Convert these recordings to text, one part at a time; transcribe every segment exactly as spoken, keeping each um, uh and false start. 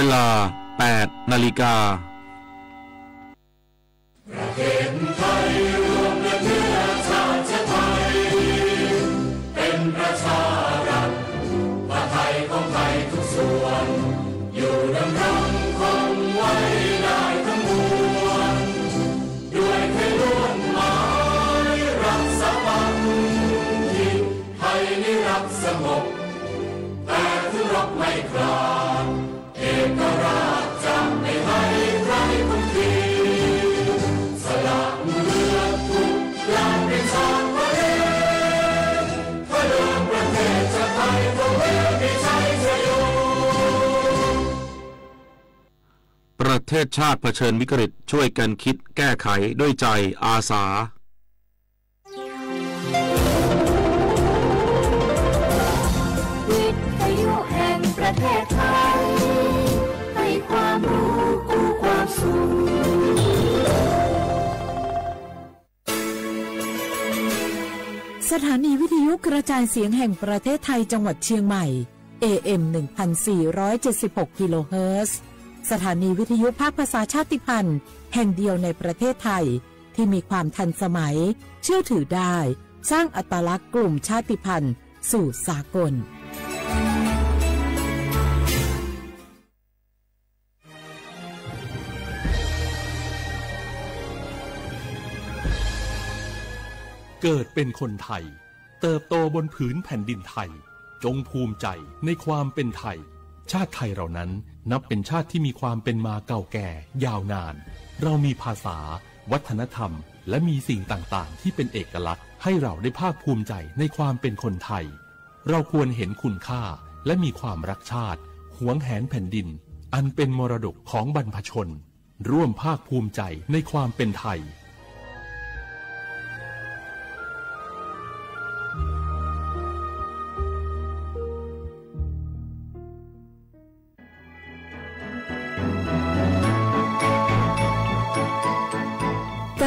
เวลา แปดนาฬิกา ประเทศไทยรวมเลือดเนื้อชาติไทย เป็นประชารัฐ ผ้าไทยของไทยทุกส่วน อยู่ดำรงคงไว้ได้ทั้งมวล ด้วยไทยล้วนหมายรักสามัคคี ไทยนี้รักสงบ แต่ถึงรบไม่กล้า เอกราชจะไม่ให้ใครคุกคี สละเลือดทุกหยาดเป็นชาติทะเล เพื่อเดินประเทศชาติไทย คงไม่มีชัยชโย ประเทศชาติเผชิญวิกฤต ช่วยกันคิดแก้ไขด้วยใจอาสา วิทยุแห่งประเทศไทย ให้ความรู้คู่ความสุข สถานีวิทยุกระจายเสียงแห่งประเทศไทยจังหวัดเชียงใหม่ เอเอ็ม หนึ่งพันสี่ร้อยเจ็ดสิบหก กิโลเฮิรตซ์ สถานีวิทยุภาคภาษาชาติพันธุ์แห่งเดียวในประเทศไทย ที่มีความทันสมัย เชื่อถือได้ สร้างอัตลักษณ์กลุ่มชาติพันธุ์สู่สากล เกิดเป็นคนไทย เติบโตบนผืนแผ่นดินไทย จงภูมิใจในความเป็นไทย ชาติไทยเรานั้นนับเป็นชาติที่มีความเป็นมาเก่าแก่ยาวนาน เรามีภาษา วัฒนธรรม และมีสิ่งต่างๆ ที่เป็นเอกลักษณ์ ให้เราได้ภาคภูมิใจในความเป็นคนไทย เราควรเห็นคุณค่า และมีความรักชาติ หวงแหนแผ่นดิน อันเป็นมรดกของบรรพชน ร่วมภาคภูมิใจในความเป็นไทย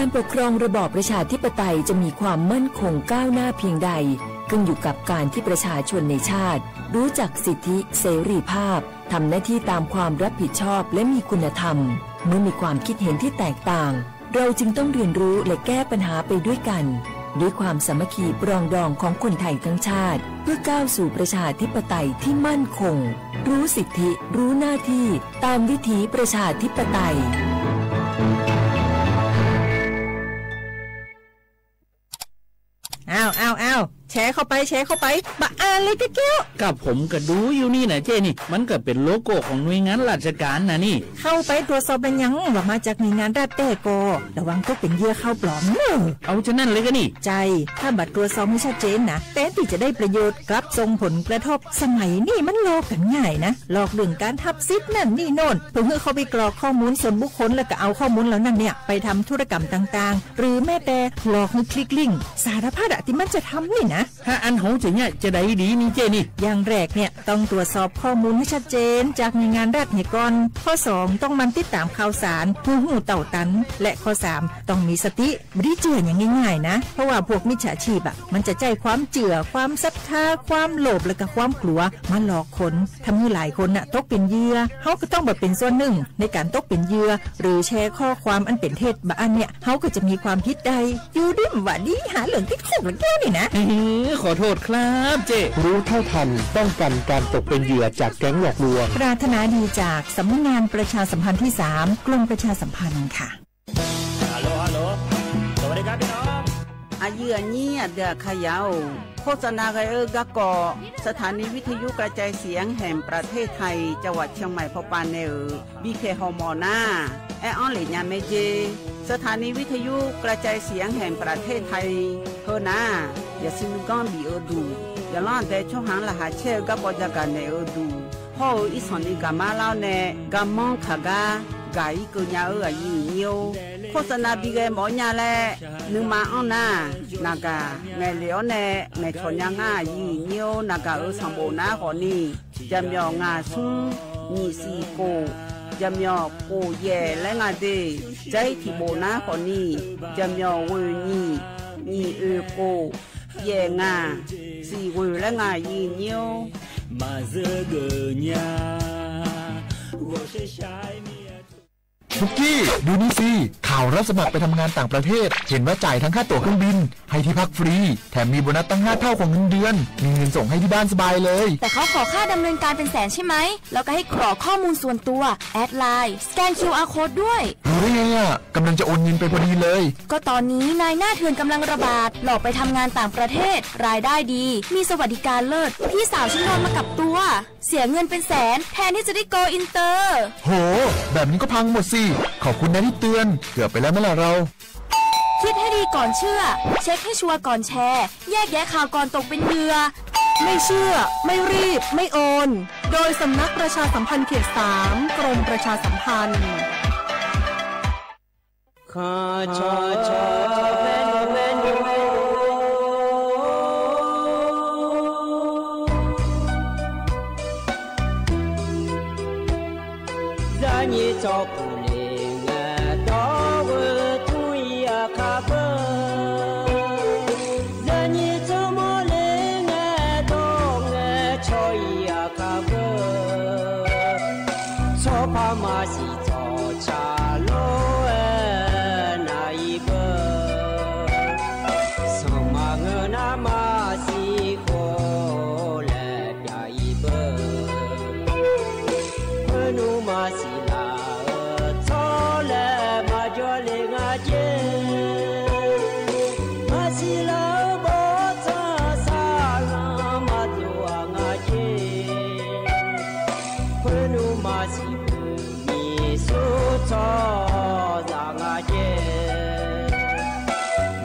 การปกครองระบอบประชาธิปไตยจะมีความมั่นคงก้าวหน้าเพียงใด ขึ้นอยู่กับการที่ประชาชนในชาติ รู้จักสิทธิเสรีภาพ ทำหน้าที่ตามความรับผิดชอบ และมีคุณธรรม เมื่อมีความคิดเห็นที่แตกต่าง เราจึงต้องเรียนรู้และแก้ปัญหาไปด้วยกัน ด้วยความสามัคคีปรองดองของคนไทยทั้งชาติ เพื่อก้าวสู่ประชาธิปไตยที่มั่นคง รู้สิทธิ รู้หน้าที่ ตามวิถีประชาธิปไตย อ้าว อ้าว อ้าว แชร์เข้าไป แชร์เข้าไป บะอาเลยกะเกี้ยว กับผมก็ดูอยู่นี่นะเจ้นี่ มันก็เป็นโลโก้ของหน่วยงานราชการนะนี่ เข้าไปตรวจสอบเป็นยังว่ามาจากหน่วยงานรัฐแต๊ก็ ระวังตกเป็นเหยื่อข่าวปลอมเนอะ เอาฉะนั้นเลยก็นี่ ใช่ ถ้าบ่ตรวจสอบให้ชัดเจนนะ แทนที่จะได้ประโยชน์ กลับส่งผลกระทบ สมัยนี้มันหลอกกันง่ายนะ หลอกเรื่องการทับสิทธิ์นั่นนี่โน่น เพื่อให้เข้าไปกรอกข้อมูลส่วนบุคคล แล้วก็เอาข้อมูลเหล่านั้นเนี่ย ไปทำธุรกรรมต่างๆ หรือแม้แต่หลอกให้คลิกลิงก์ สารพัดอะที่มันจะทำนี่นะ ถ้าอันเขาจะเนี่ยจะได้ดีนี่เจ้นี่ อย่างแรกเนี่ยต้องตรวจสอบข้อมูลให้ชัดเจนจากหน่วยงานรัฐเนี่ยก่อน ข้อสองต้องหมั่นติดตามข่าวสาร เพื่อฮู้เต้าตัน และข้อสามต้องมีสติ บ่ได้เจื่ออย่างง่ายๆนะ เพราะว่าพวกมิจฉาชีพอะ มันจะใช้ความเจื่อ ความศรัทธา ความโลภ และก็ความกลัว มาหลอกคน ทำให้หลายคนน่ะตกเป็นเหยื่อ เฮาก็ต้องบ่เป็นส่วนหนึ่งในการตกเป็นเหยื่อ หรือแชร์ข้อความอันเป็นเท็จบ่าอันเนี่ย เฮาก็จะมีความผิดได้ อยู่ดีบ่าดี หาเรื่องติดคุกละแก้วนี่นะ เฮ้ย ขอโทษครับเจ้ รู้เท่าทัน ป้องกันการตกเป็นเหยื่อจากแก๊งหลอกลวง ปรารถนาดีจากสำนักงานประชาสัมพันธ์ที่สาม กรมประชาสัมพันธ์ค่ะ Hello hello สวัสดีครับพี่น้อง Aqyuif aqnyir aqdui aqkaqyaq-or, โฆษณา-ghae-eu garkawv สถานีวิทยุกระจายเสียงแห่งประเทศไทย จังหวัดเชียงใหม่ pawpav nae-euq bipyaeq hawmawf nar, aer-anr lef nya mae jer. สถานีวิทยุกระจายเสียงแห่งประเทศไทย heu nar, yaqsui nuiganr bif-eu duq, yaqlanr aqdae tsawrhaq-anr laqkhaq caer-eu garkawv jagaq naeq-eu duq, hawr-eu irsanq ni gaqmar lar-awr nae garmanr kaq gar gaq-ir keuv nya-eu aqyuif aqnyir-or, โฆษณา bi ghae mawf-awr nya laer nuima anr nar, naqgaq ngaeqlef-awr nae ngaeqcawq nya ngar aqyuif aqnyir-or, naqgaq-euq sanqbof nar khawfni, jaqmyawf ngaq smr nyiq siq kof, jaqmyawf kof yaef laer nga de, dzair tiqbof nar khawfni, jaqmyawf ghoeq nyiq, nyiq oeq kof, yaef ngaq, siq ghoeq laer nga aqyuif aqnyir-or. Maqzeur geuf nya, ปุกกี้ ดูนี่สิ ข่าวรับสมัครไปทำงานต่างประเทศ เห็นว่าจ่ายทั้งค่าตั๋วเครื่องบิน ให้ที่พักฟรี แถมมีโบนัสตั้งห้าเท่าของเงินเดือน มีเงินส่งให้ที่บ้านสบายเลย แต่เขาขอค่าดำเนินการเป็นแสนใช่ไหม แล้วก็ให้กรอกข้อมูลส่วนตัว แอดไลน์ สแกน คิวอาร์ โค้ดด้วย รู้ได้ไงอะ กำลังจะโอนเงินไปพอดีเลย ก็ตอนนี้นายหน้าเถื่อนกำลังระบาด หลอกไปทำงานต่างประเทศ รายได้ดี มีสวัสดิการเลิศ พี่สาวฉันโดนมากับตัว เสียเงินเป็นแสน แทนที่จะได้ โกลอินเตอร์ โห แบบนี้ก็พังหมดสิ ขอบคุณนะที่เตือน เกือบไปแล้วไหมล่ะเรา คิดให้ดีก่อนเชื่อ เช็คให้ชัวร์ก่อนแชร์ แยกแยะข่าวก่อนตกเป็นเหยื่อ ไม่เชื่อ ไม่รีบ ไม่โอน โดยสำนักประชาสัมพันธ์เขตสาม กรมประชาสัมพันธ์ Zaqnyiq tsawrkuf le ngae dawr-eu tmr-ir aqkar beu. Zaqnyiq tsawrmawr le ngae dawr ngae cawq-ir aqkar beu. Tsawrpar maqsiq tsawqtsaq lor-aer nav-ir beu. Sanqma ngeur nar maqsiq khov laer pyav-ir beu. Khoernmr maqsiq laf-eu tsawrlaer maqjawr le nga jer. Maqsiq laf-eu bawrtsanq saqlanq maqdov-aq nga jer. Khoernmr maqsiq beu nyiq sur tsawrhaqzaq nga jer.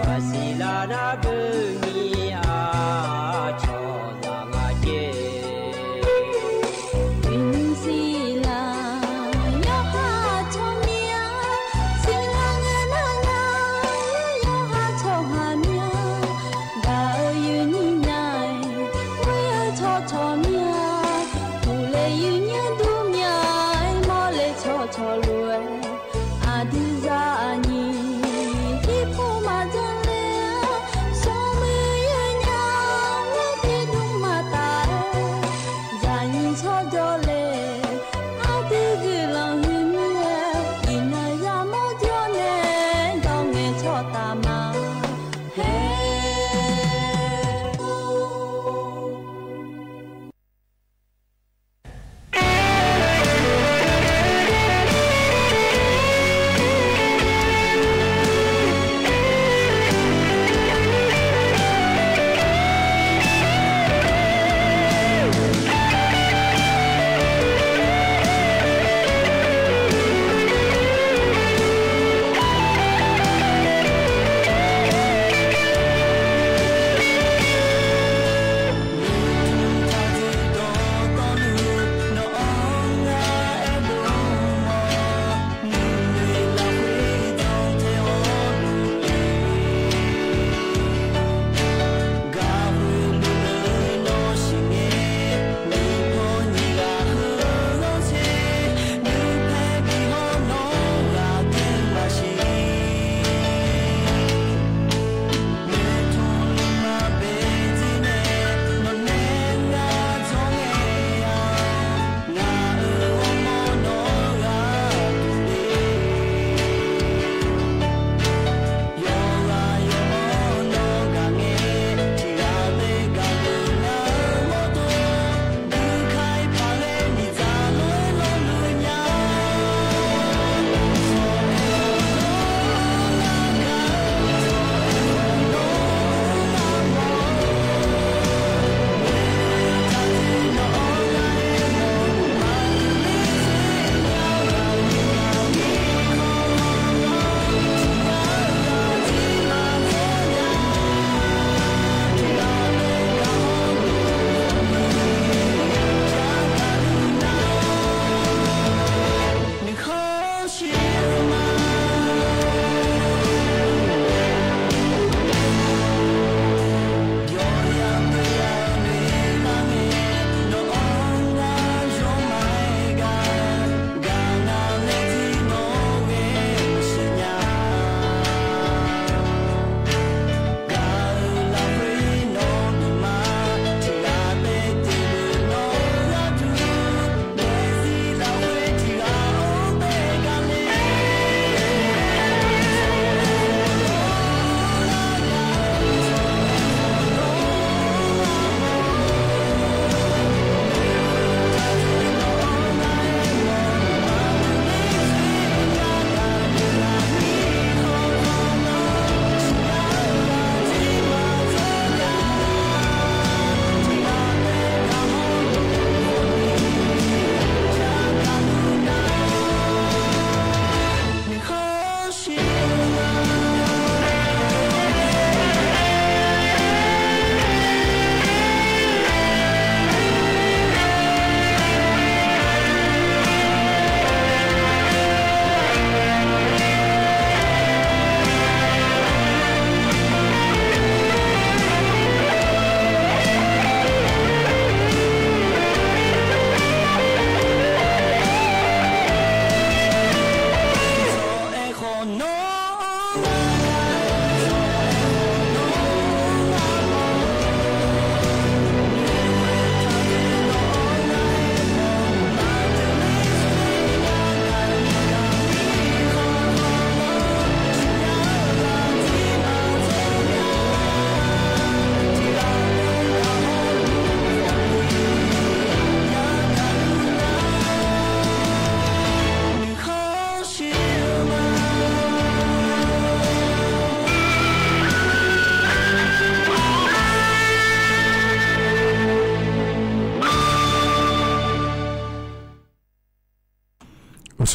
Maqsiq laf nar beu nyiq-aq cawqzaq nga jer. Uiqnymr siq laf yawqha tsawrmyanr, siqlaq ngae nar nar yawqha tsawrhaq myanr. Gaq-eu uiqnymr nya-aer, ghoer-eu tsawrcawq myanr, uqle uiqnymr dur myanr-aer, mawrle tsawrcawq lof-aer, aqdui zaqnyiq irpov maqdzanr ler-a, smrmuiq yawnyaf-anr tiqdmr maqtaf-aer, zaqnyiq tsawrjawr le, aqdui guiqlanq huiqmyr-aer, iqnan yamawr jawr nae dawr ngae tsawrtaf ma. Her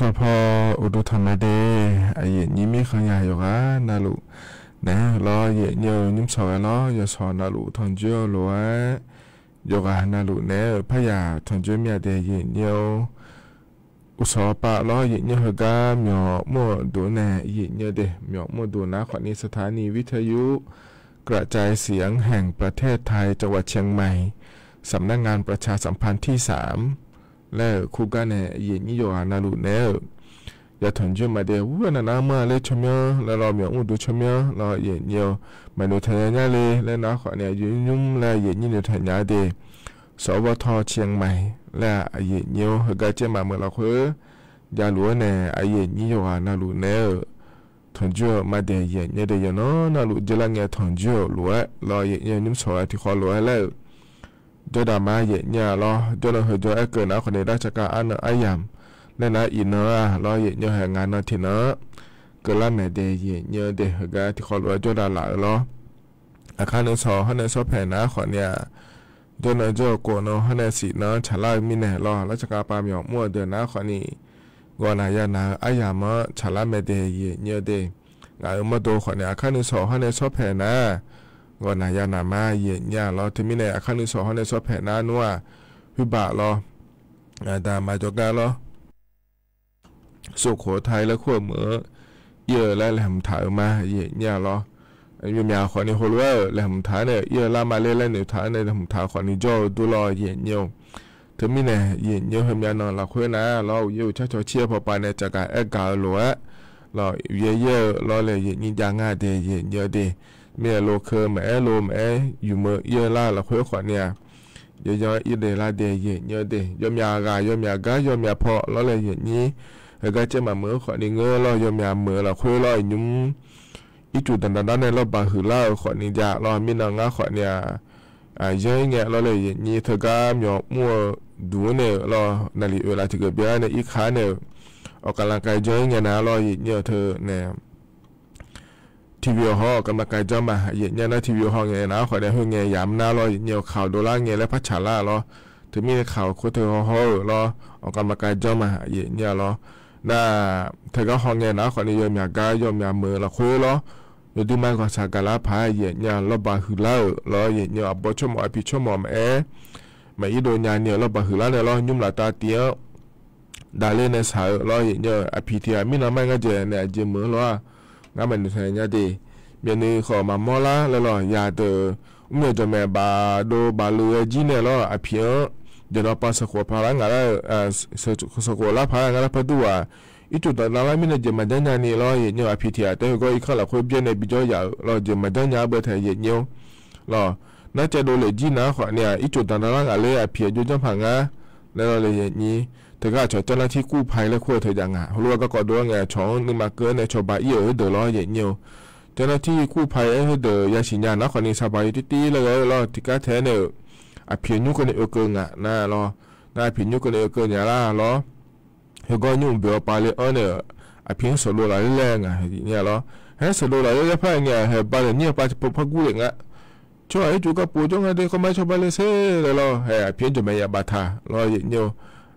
Paw paw uqduq tanq mae de, aqyuif nyir mirkhanq yaq yawqghaq navluf naeq-aer lawr, yaef nyir-eu nymr sawq ghae lawr, yawshawq navluf tanqjoer-eu lof-aer, yawqghaq navluf naeq-aer-euq paryaq tanqjoer mir-a de, yaef nyir-eu uqshawq pav lawr, yaef nyir-eu heugar myawq mr-eu duq nae yaef nyir-eu de, myawq mr-eu duq nar khawfniสถานีวิทยุกระจายเสียงแห่งประเทศไทย จังหวัดเชียงใหม่ สำนักงานประชาสัมพันธ์ที่สาม laer-euq kurgar nae yaef nyir yawqghaq navluf naeq-aer-euq ya tanqjoer ma de, ur-aer navnav mr-a laer tsawrmyanr laer lawr, myawq mr duq tsawrmyanr lawr yaef nyir-eu maqnoeq taq nya nya le laer nar khawfni aqyuif nymr laer yaef nyir noeqtaq nya de, สวท เชียงใหม่ laer-aq yaef nyir-eu heugar caer maqmeuq lafkhoer javluf-aer nae, aqyaef nyir yawqghaq navluf naeq-aer-euq tanqjoer-eu ma de, yaef nyir de, yawqnan navluf jeurlar ngae tanqjoer-euq lof-aer lawr, yaef nyir-eu nymr sawq ghae tiqkhawv lof-aer laer-euq jawrdaq ma yaef nyir-a lawr, jawrnan heujawr aerkeuv nar khawfni darcaqkaq arnan aryamq laer nar iqnan-a lawr, yaef nyir-eu haeq ngaq nan tiqnan-anr keuvlar maeq de, yaef nyir-eu de, heugar tiqkhawv lof-aer jawrdaq laf-eu lawr. Aqkar nuisawq hawr nae sawr paeq nar khawfni-aq, jawrnan jawr-eu kov nan hawr nae siq nan-anr tsaqlar-eu mirnae lawr, larcaqkaq pav myawq mr-eu deuq nar khawfni ghawqnaq yanaq-eu aryamq-anr tsaqlar mae de, yaef nyir-eu de. Ngaq-euq mawrdo khawfni aqkar nuisawq hawr nae sawr paeq nar ghawqnaq yanaq ma yaef nyir-a lawr. Teumirnae aqkar nuisawq hawr nae sawr paeq nar nmr-aq, khoerbaq lawr, aqda maqjawr gar lawr, สุโขทัย laer kur-euq meuq-anr ir-eu laer laeqhmq taq-euq ma yaef nyir-a lawr. Yawmyaq khawfni heulof-aer-euq laeqhmq taq-anr nae ir-eu lar ma ler laer noeqtaq-anr nae laeqhmq taq-eu khawfni jawr-eu dur lawr yaef nyir-eu. Teumirnae yaef nyir-eu heumyav nan lafkhoer nar lawr, uqyaer uqcar cawq cir-eu pawpav nae caqgaq aer gaq-eu lof-aer lawr, uqyaer yaer-eu lawr laer yaef nyir jav ngar de, yaef nyir-eu de. Mirnae lo keuv maqaer lo maqaer yumq-eu ir-eu lar-eu lafkhoer khawfni-aq, yawyan ir de lar de, yaef nyir-eu de. Yawmyaq ghaq yawmyaq gar yawmyaq paw lawr laer yaef nyir heugar caer maqmeuq-eu khawfni ngeur lawr, yawmyaq meuq-eu lafkhoer lawr, iqnymr ircuf danqdaq dar nae lawrbaq huiqlar-eu khawfni jav lawr, mirnan ngar khawfni-aq, yanr ir ngae lawr laer yaef nyir teugar myawq mr-eu duq-anr nae-euq lawr, naqliq oeq laf tiqgeuf bya-aer nae irkar nae-euq awqkavlanqkaiv janr ir ngae nar lawr yaef nyir-eu teu nae tiqbyoeq haw-awr awqkavlanqkaiv janr ma yaef nyir-a nar, tiqbyoeq haw ngae nar khawfni khoer ngae yamq nar lawr yaef nyir-eu kaq-awq dovlar ngae laer par tsaqlar lawr. Teumirnae kaq-awq khoer teu haw hawr-euq lawr, awqkavlanqkaiv janr ma yaef nyir-a lawr. Nar teugar haw ngae nar khawfni yawmyaq gar yawmyaq meuq-eu lafkhoer lawr, yawduimaf ghawqshaq gaqlar paq-aer yaef nyir-a lawrbaq huiqlar-euq lawr yaef nyir-eu aqbawr tsawrmawf aqpiq tsawrmawf maqaer, maqir dov nya ni-euq lawrbaq huiqlar nae lawr, nymr laftav tiv-anr davler nae shaq-eu lawr yaef nyir-eu aqpiq tiq ghaq mirnan mar ngar dzaeq nae aqjeq meuq-eu lawr-aq, ngar maqnoeq taq nya de. Myavnuiv khawf maqmawr lar laer lawr, yadeuq mr-eu jawqmaeq bafdov bafluiv-aer jir nae lawr aqpiq-anr dzaeqnawv pav sheuqkhof paq lar ngaq lar-eu, sheuqkhof lar paq-aer ngar lar par dur-aq, ircuf danqdaq lar mirnae jeq maqjanr nya ni lawr yaef nyir-eu aqpiq tiq ghaq taef-aer heugawr irkanr lafkhoer byaer nae bijawr yaf-euq lawr jeq maqjanr nya-aer beu taeq yaef nyir-eu lawr. Nar caev dov laeq jir nar khawfni-aq, ircuf danqdaq lar ngaq ler aqpiq-aer jawrjanr paq ngar laer lawr le yaef nyir. Teugar aqcawq เจ้าหน้าที่กู้ภัย laer kur-eu teujav ngaq heulof-aer garkawv dov-aer ngae aqcawq-anr nuima keuv-aer nae cawba ir-euq heudeuq lawr yaef nyir-eu เจ้าหน้าที่กู้ภัย aer heudeuq yasiq nya nar khawfni saqbaq yawtirtir laer ghae-eu lawr tiqgar taef-aer nae-euq aqpiq nymr keuvni oekeuv ngaq nar lawr. Nar aqpiq nymr keuvni oekeuv nya lar lawr. Heugawr nymr-euq boeq-awr pav le-anr nae-euq aqpiq-anr sheuqdov lafler laer ngaq yaef nyir-a lawr. Haer sheuqdov lafler laer par ngae hae ba le nyir-eu pav tiqpov par gur le nga. Tsawrhaq ircuf gapuf jawr nga de, kawrmar cawba le sher laer lawr. Hae aqpiq-anr jawqmaeq yaf baftaq lawr yaef nyir-eu.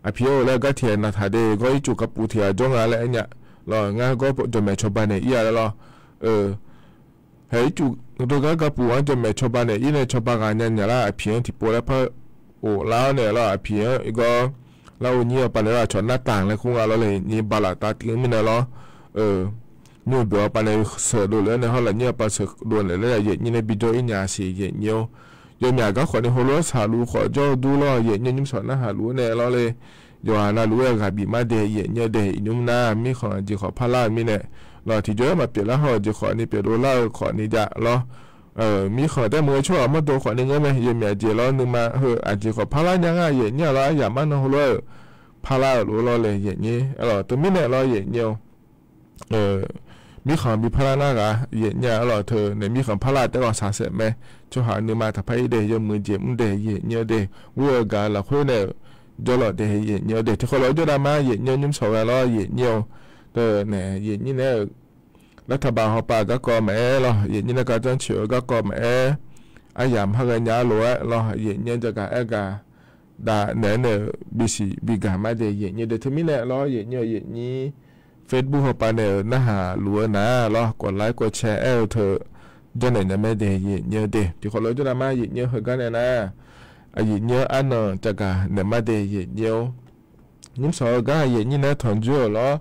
Aqpiq-or laer gar tiq ghaq navtaq de, gawr ircuf gapuf tiq ghaq jawr nga laer aer nya lawr. Ngar gawr jawqmaeq cawba naeq ir-a laer lawr. Hae ircuf deugar gapuf-anr jawqmaeq cawba naeq ir nae cawba ghaq nya nya lar aqpiq-anr tiqpov laer par of lar-awr nae lawr aqpiq-anr irgawr lar-eu nyir-eu pav naeq lawr aqcawq nartanq laer kur nga lawr le nyir ba laftav tiv-anr mirnae lawr. Nymr-eu boeq-awr pav nae sheuqdov le-anr nae hawr lafnyir-eu pav sheuqdov naeq laer yaef nyir nae bijawr ir nya siq yaef nyir-or. Yawmyaq gar khawfni heulof-aer shaqluf khawf jawr-eu dur lawr yaef nyir-eu nymr shawq narhaq luf-anr nae lawr le. Yawqghaq navluf-aer ghaq bif mar de yaef nyir-eu de iqnymr nar mirkhanq jeq khawf parlar-eu mirnae lawr tiqjawr-aer maqpyeuf lar haw-eu jeq khawfni pyeuf dov lar-eu khawfni jav lawr. Mirkhanq taef maqngeur tsawrhaq mawrdo khawfni ngeur mae, yawmyaq jeq lawr nuima heu aqjeq khawf parlar nya ngar yaef nyir-a lawr aryamq mar nan heulof-aer-euq parlar-euq lof lawr le yaef nyir-a lawr teumirnae lawr yaef nyir-eu mirkhanq bi parlar nar ghaq yaef nyir-a lawr teu nae mirkhanq parlar taef ghawqshaq saef mae. Tsawrhaq nuima taqpar ir de yawmuiq jeq mr de yaef nyir-eu de, ghoer-eu gaq-eu lafkhoer nae-euq jawrlawq de yaef nyir-eu de tiqkhawv lof-aer jawrdav ma yaef nyir-eu nymr shawq ghae lawr yaef nyir-eu. Teu nae yaef nyir nae-euq รัฐบาล hawpav garkawv maqaer lawr yaef nyir nae garjanr coeq-eu garkawv maqaer, aryamq har ghae nya-ar lof-aer lawr yaef nyir jagaq aer gaq dav naeq-aer nae-euq bisiq bigaq mar de yaeqnyir de. Teumirnae lawr, yaeqnyir-eu yaeqnyir Facebook hawpav nae-euq narhaq luf-eu nar lawr, กดไลค์ กดแชร์ aer-eu teu janrnaeq nya mae de yaeqnyir-eu de. Tiqkhawf lof jawrnav mar yaeqnyir-eu heugar nae nar, aqyaeqnyir-eu arnan cavgaq naeq mar de yaeqnyir-or. Nymrshawq-eu gar yaeqnyir nae-aer tanqjoer-euq lawr,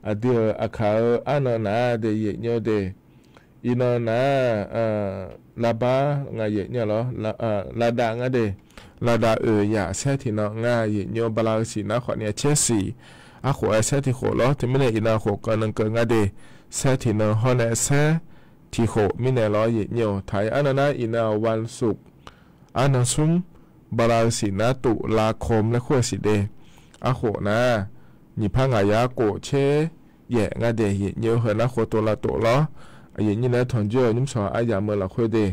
aqdui-euq aqkaq-eu arnan nar de yaeqnyir-eu de. Iqnan nar, lavbar nga yaeqnyir lawr, lavdav nga de. Lavdav oeq yaf saer tiqnan nga yaeqnyir-eu bala-eu siq nar khawf ni-a caer siq. Arkhof-aer saer tiqkhof lawr, teumirnae iqnan khof keuv nan keuv nga de. Saer tiqnan hawr nae saer tiqkhof mirnae lawr yaeqnyir-awq. Taq-ir arnan nar iqnan-aq วันศุกร์ arnan smr, bala-eu siq nar ตุลาคม laer kur-eu siq de. Arkhof nar, nyiq par ngaq yar khof caer yaef nga de yaeqnyir-eu heu nar khof tov lavtov lawr, aqyaeqnyir nae-aer tanqjoer-eu nymrshawq aryamq-eu lafkhoer de.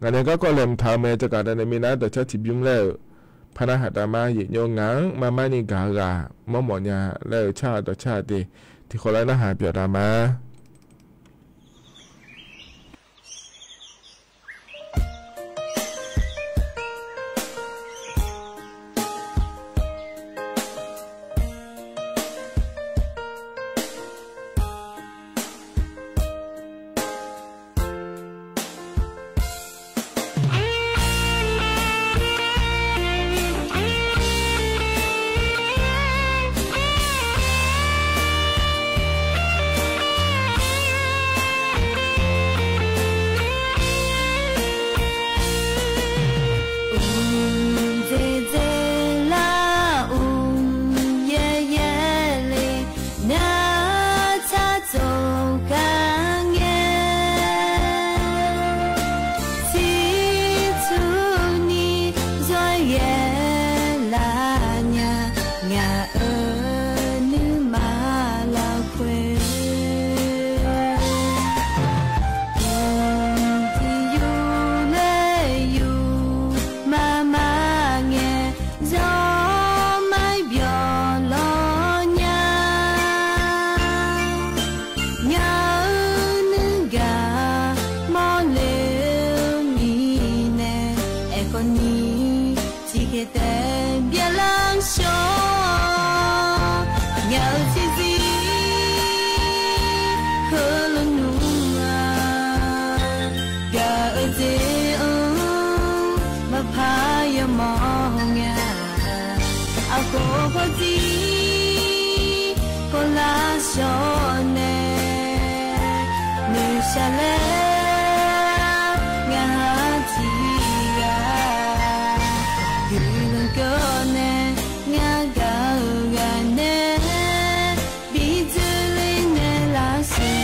Ngaq nae garkawv laeqhmq taq-eu mae cavgaq dav naeq minav-aer dawqcar tiqbymr laer-euq par narhaq dav mar yaeqnyir-eu ngaq-anr mar mar ni gaq-eu ghaq mawrmawf nya laer-euq car dawqcar de. Tiqkhawf laer narhaq byawq dav ma. Ur dzaeqdzaeq lar ur yaeryaer le, nar tsaq tsawq gar ngae, ciqcurni zawyaer lar nya, ngaq-euq nuima lafkhoer. Tiq yur laer yur mar mar ngae, zawr mar byawq lawr nya. Ngaq-euq nuigaq mawrle-eu mirnae, aerkhawf ni tiqkhaeq taef byav lar shawr. Ngaq-euq tiqzir heulof nmr-a, gaq-eu dzaeq-anr maqpar yamawr nga. Aqkhof khawf dzir kawvlar shawr nae, nuishaq laer ngaq-anr tiqghaq guiqlanq keuv-awr nae, ngar gaq-eu ghaq nae bi dzoerler naeq lar siq.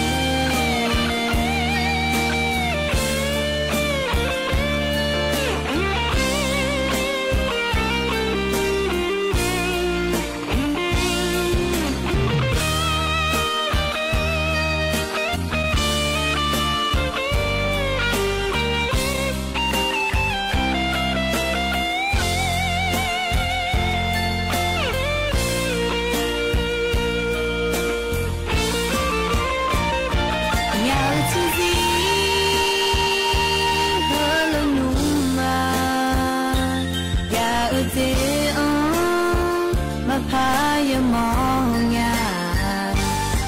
Ngaq-euq tiqzir heulof nmr-a, gaq-eu dzaeq-anr maqpar yamawr nga.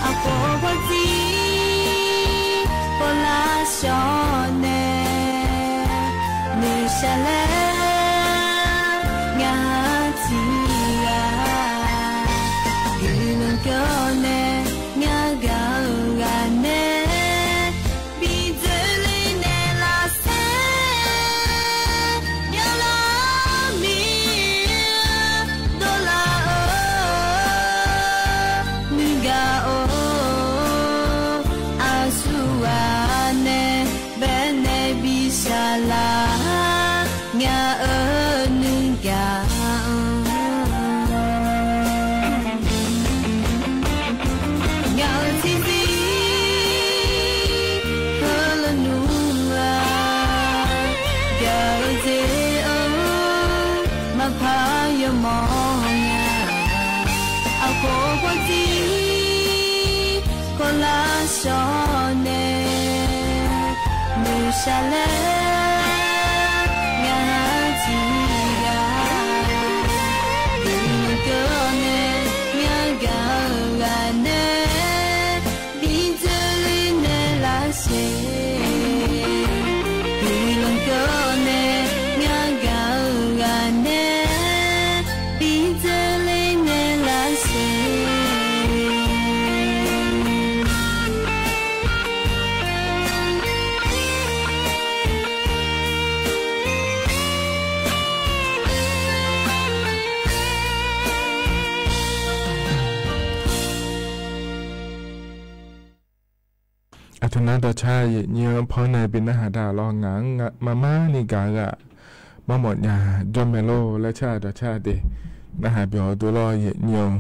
Aqkhof khawf dzir kawvlar shawr nae, nuishaq laer ngaq-anr tiqghaq guiqlanq keuv-awr nae, ngar gaq-eu ghaq nae bi dzoerler naeq lar saer, yawqlawr mir dovlar-eu nuigaq-or, aqsurghaq nae baenae bi shaqlaq ngaq-euq nuigaq-anr. Ngaq-euq tiqzir heulof nmr-a, gaq-eu dzaeq-anr maqpar yawmawr nga. Aqkhof khawf dzir kawvlar shawr nae, nuishaq laer ngaq-anr tiqghaq Yawnae ngar gaq-eu ghaq nae bi dzeur ler nae lavsiq. Aqteu nar dawqcar yaeqnyir-anr paw nae bi narhaq da lawr, ngaq-anr maqmar ni gaq-eu ghaq marmawf nya jawr mae lor laer car dawqcar de. Narhaq byawq-eu dov lawr yaeqnyir-eu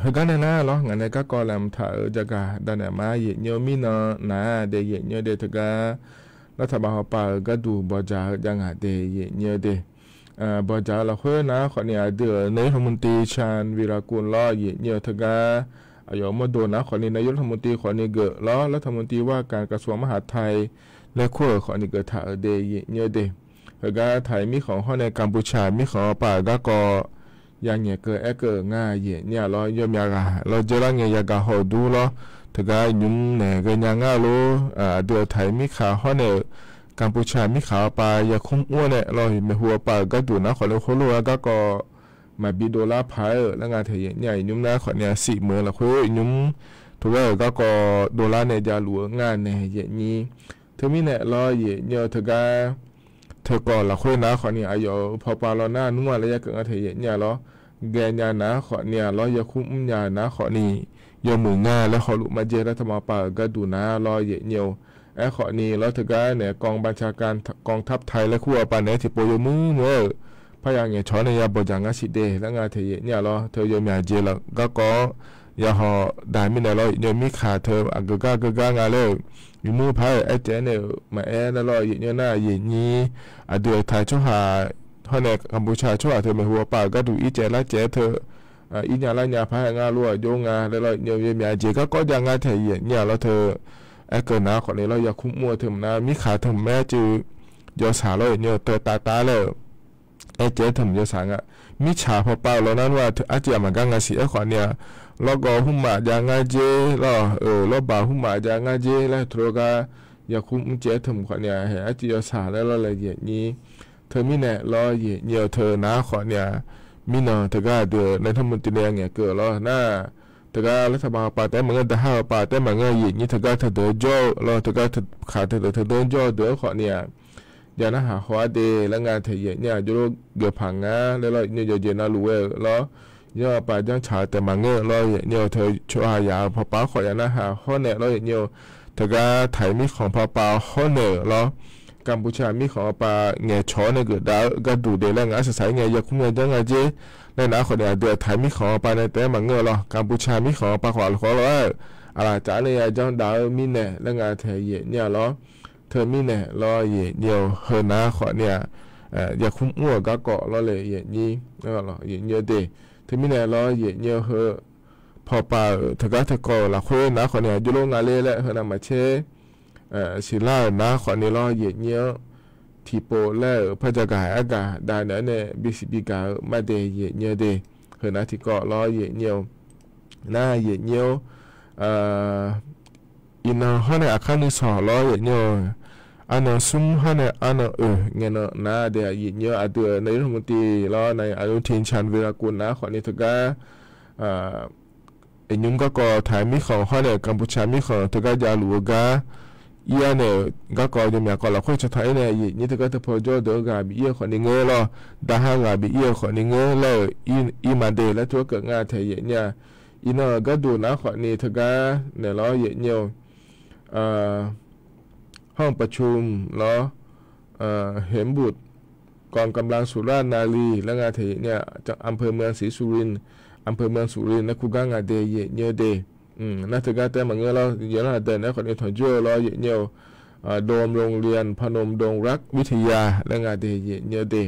Heugar nae nar lawr, ngaq nae garkawv laeqhmq taq-euq jagaq danaeq ma yaeqnyir-eu mirnan nar de yaeqnyir-eu de teugar, lartaq baf hawpav-euq gharduq bawqdzaq-eu jav ngaq de yaeqnyir-eu de. Bawqdzaq-eu lafkhoer nar khawfni aqdui-euq นายกรัฐมนตรี ชาญวีรกูล lawr yaeqnyir-eu teugar, aqyawf mawrdo nar khawfni นายกรัฐมนตรี khawfni geuf lawr, รัฐมนตรีว่าการกระทรวงมหาดไทย laer kur-euq khawfni geuf taq-euq de yaeqnyir-eu de. Heugar Taiq mirkhanq hawr nae Kambuqtsa mirkhanq-eu pav-euq garkawv ya ngaeqkeuv aerkeuv ngar yaeqnyir-a lawr, yawmyaq ghaq lawr dzeurlar ngae yagaq haw-eu dur lawr, teugar nymr naeq ghaenya ngar lor. Aqdui-euq Taiq mirkhanq hawr nae-euq Kambuqtsa mirkhanq-eu pav yarkmr mr-awr nae lawr, maeqhu-eu pav-euq gharduq nar khawfni heulof-aer garkawv maqbi dovlar paq-aer-euq laer nga taeq yaeqnyir-a. Iqnymr nar khawfni-a siq meuq-eu lafkhoer iqnymr tov ghae-euq garkawv dovlar nae javluf-eu ngar nae yaeqnyir. Teumirnae lawr yaeqnyir-eu teugar, teukawv lafkhoer nar khawfni aqyawf-euq pawpav lawr nar nmr-a laer yarkeuv nga taeq yaeqnyir-a lawr, ghaenya nar khawfni-a lawr yarkmr mrnya nar khawfni yawmuiq ngar laer hawluf maqjae lartaq baf pav-euq gharduq nar lawr yaeqnyir-eu. Aerkhawfni lawr teugar nae กองบัญชาการกองทัพไทย laer kur-eu pav naeq-aer tiqpov yawmuiq muiq-aer-euq parya ngaeqcawq-awr nae ya bawqdzaq ngar siq de laer nga taeq yaeqnyir-a lawr, teu yawmyaq jeq laf garkawv-anr yahaw dav mirnae lawr yaeqnyir-eu mirkhanq teu aqgeu gar geu gar nga laer-euq nymr paq-aer-euq aercaev-aer nae-euq maqaer laer lawr yaeqnyir nar yaeqnyir, aqdui-euq Taiq tsawrhaq hawr nae Kambuqtsa tsawrhaq teu maeqhu-eu pav-euq gharduq ircaev larcaev-aer teu irnya larnya paq-aer ngar lof-aer jov nga laer lawr yaeqnyir-eu yawmyaq jeq garkawv jav ngar taeq yaeqnyir-a lawr teu aerkeuv nar khawfni lawr yarkmr mr-eu teu mq nar mirkhanq teu mq maer cuiv yawshaq lawr yaeqnyir-eu teu tavtav laer-euq aercaev-aer teu mq yawshaq nga. Mirtsaq pawpav-euq lawr nar nmr-a arciv aqmaq gar nga siq aerkhawfni-a, lawrgawv hmrmaf jav ngar jer lawr-euq, lawrbaq hmrmaf jav ngar jer laer teu lawr gar yarkmr mr caev-aer teu mq khawfni-a haeq arciv yawshaq laer lawr laer yaeqnyir. Teumirnae lawr yaeqnyir-eu teu nar khawfni-a, mirnan teugar aqdui-euq นายกรัฐมนตรี ngaeqkeuv-euq lawr nar, teugar lartaq baf hawpav taef-aer maqngeur, daqhar hawpav taef-aer maqngeur, yaeqnyir teugar teudeuq-anr jawr-eu lawr, teugar khaq teudeuq teudeuq-anr jawr-eu deuq-anr khawfni-a, ya narhaq haw-ar de laer nga taeq yaeqnyir-a jawrlor geufpaq ngar laer lawr yaeqnyir-eu yawqjeq navluf ghae-euq lawr, yanr-eu pav janrtsaq-eu taef maqngeur-eu lawr yaeqnyir-eu teu tsawrhaq yaq-euq pawpav khawf ya narhaq hawr nae lawr yaeqnyir-eu teugar Taiq mirkhanq pawpav hawr nae-euq lawr, Kambuqtsa mirkhanq-eu pav ngaeqcawq-awr nae geufdav-eu gharduq de laer nga arsaq saq-ir ngae yarkmr yajanr nga jer laer nar khawfni aqdui-euq Taiq mirkhanq-eu pav nae taef-aer maqngeur-eu lawr, Kambuqtsa mirkhanq-eu pav khawf lafkhoer lawr-aer-euq aqlaf tsaf-ar nae yajanr dav-eu mirnae laer nga taeq yaeqnyir-a lawr. Teumirnae lawr yaeqnyir-eu heu nar khawfni-a, yarkmr mr-euq garkawv lawr le yaeqnyir, yaeqnyir-eu de. Teumirnae lawr yaeqnyir-eu heu pawpav-euq teugar teukawv-euq lafkhoer nar khawfni-a jawrlor nga le laer heu navmaqtser siqlar-euq nar khawfni lawr yaeqnyir-anr tiqpov laer-euq par jagaq aergaq dav naeq-aer nae bisiq bigaq-eu mardae yaeqnyir-eu de. Heu nar tiqkawv lawr yaeqnyir-eu nar yaeqnyir-awr, iqnan hawr nae aqkar nuisawq lawr yaeqnyir-eu, arnan smr hawr nae arnan oeq ngae nan nar de yaeqnyir-eu aqdui-euq นายกรัฐมนตรี lawr nar-aq อนุทิน ชาญวีรกูล nar khawfni teugar iqnymr garkawv Taiq mirkhanq hawr nae Kambuqtsa mirkhanq teugar javluf-eu gar ir-ar nae-euq garkawv yawmyaq kawv lafkhoer cawtaq-ir nae yaeqnyir teugar teupaw jawr deuq-eu ghaq bi ir-eu khawfni ngeur lawr, daqhar ghaq bi ir-eu khawfni ngeur laer-euq ir maqde laer tov-aer keuvngar taeq yaeqnyir-a. Iqnan-euq gharduq nar khawfni teugar naeq lawr yaeqnyir-eu ห้องประชุม lawr เห็นบุตร กองกำลังสุรานารี laer nga taeq yaeqnyir-a, อำเภอเมืองศรีสุรินทร์ อำเภอเมืองสุรินทร์ laer kur gar nga de yaeqnyir-eu de. Nar teugar taef maqngeur lawr, yawqnar aqdui naeq-aer khawfni tanqjoer-eu lawr yaeqnyir-eu โดมโรงเรียน พนมดงรักวิทยา laer nga de yaeqnyir-eu de.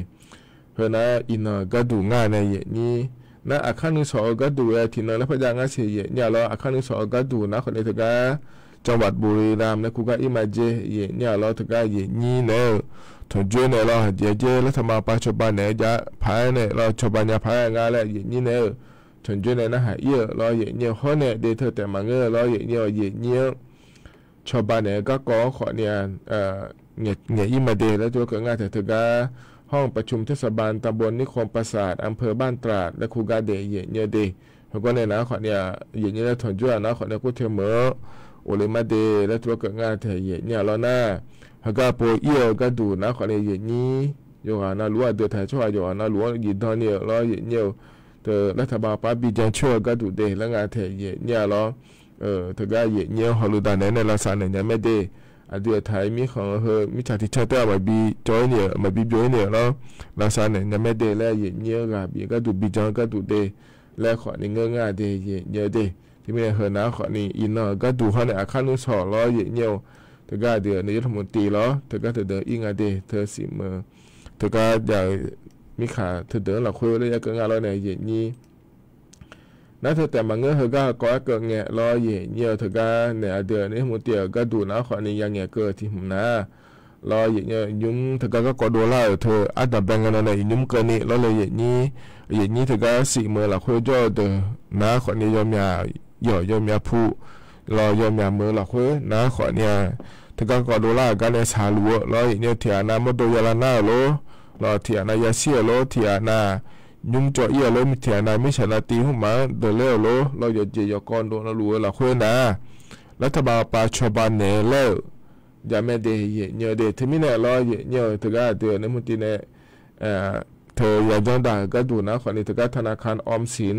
Heunar iqnan-euq gharduq ngar nae yaeqnyir. Nar aqkar nuisawq-eu gharduq-aer tiqnan laer par jav ngar siq yaeqnyir-a lawr, aqkar nuisawq-eu gharduq nar khawfni teugar จังหวัดบุรีรัมย์ nae kur gar ir maqjae yaeqnyir-a lawr, teugar yaeqnyir naeq-eu tanqjoer nae lawr, jeq-aer jer lartaq baf pav cawba naeq-aer jav paq-aer nae lawr, cawba nya paq-aer nga laer yaeqnyir naeq-eu tanqjoer nae narhaq ir-euq lawr yaeqnyir-eu hawr nae de teu taef maqngeur-eu lawr yaeqnyir-eu yaeqnyir-anr cawba naeq-eu garkawv-anr khawfni-a, ngaeq ir ma de laer teulof keuv nga taeq teugar ห้องประชุมเทศบาลตำบลนิคมปราสาท อำเภอบ้านตราด laer kur gar daef yaeq nyir-eu de. Heugawr nae nar khawfni-aq, yaeq nyir laer tanqjur-aq nar khawfni kur teu meuq-anr of le mar de laer teulof keuv nga taeq yaeq nyir-a lawr nar, heugar pov ir-eu gharduq nar khawfni yaeq nyir yawqghaq navluf-anr aqdui taq tsawrhaq yawqghaq navluf-anr zifdan ni-euq lawr yaeq nyir-eu teu laer taqbav par bi jan coer-eu gharduq de laer nga taeq yaeq nyir-a lawr. Teugar yaeq nyir-anr hawluf daq naeq-aer nae lavsav naeq nya mae de. Aqdui-euq taq-aer mirkhanq-eu heu mirtsaq tiq canr taef-aer maqbi cawv-ir ni-euq maqbi byov-ir ni-euq lawr, lavsav naeq nya mae de laer yaeq nyir-anr ghaq bif gharduq bi jan-eu gharduq de laer khawfni ngeur nga de yaeq nyir-eu de. Teumirnae heunar khawfni iqnan-euq gharduq hawr nae aqkar nuisawq lawr yaeq nyir-eu teugar aqdui-euq nae yawr taqmuq tiv lawr teugar teudeuq ir nga de teu siq meuq teugar jav-eu mirkhanq teudeuq-anr lafkhoer laer ya keuv nga lawr nae yaeq nyir nar teu taef maqngeur heugar heukawv-aer keuv ngae lawr yaeq nyir-eu teugar nae aqdui-euq nae yawr taqmuq tiv-euq gharduq nar khawfni ya ngaeq keuv-eu tiq hmq nar lawr yaeq nyir-eu nymr teugar garkawv dovlar-euq teu ardanq bae ngae nan nae iqnymr keuvni lawr le yaeq nyir, yaeq nyir teugar siq meuq lafkhoer jawr-eu deuq nar khawfni yawmyaq yawq yawmyaq pu lawr yawmyaq meuq lafkhoer nar khawfni-aq, teugar garkawv dovlar-euq gar nae shaqluf-eu lawr yaeq nyir-eu tiq ghaq nav mawrdo ya lar nar-euq lor, lawr tiq ghaq nav yashir-euq lor tiq ghaq nav nymr cawv ir-euq lor tiq ghaq nav mirtsaq nav tiv hmq maf-anr deuq ler-euq lor lawr yawqjeq yawqkawv dov navluf-eu lafkhoer nar laer taqbav pav cawba naeq laer-euq jamae de yaeq nyir-eu de. Teumirnae lawr yaeq nyir-eu teugar aqdui-euq nae yawr taqmuq tiv nae teu yajanr daq-euq gharduq nar khawfni teugar ธนาคารออมสิน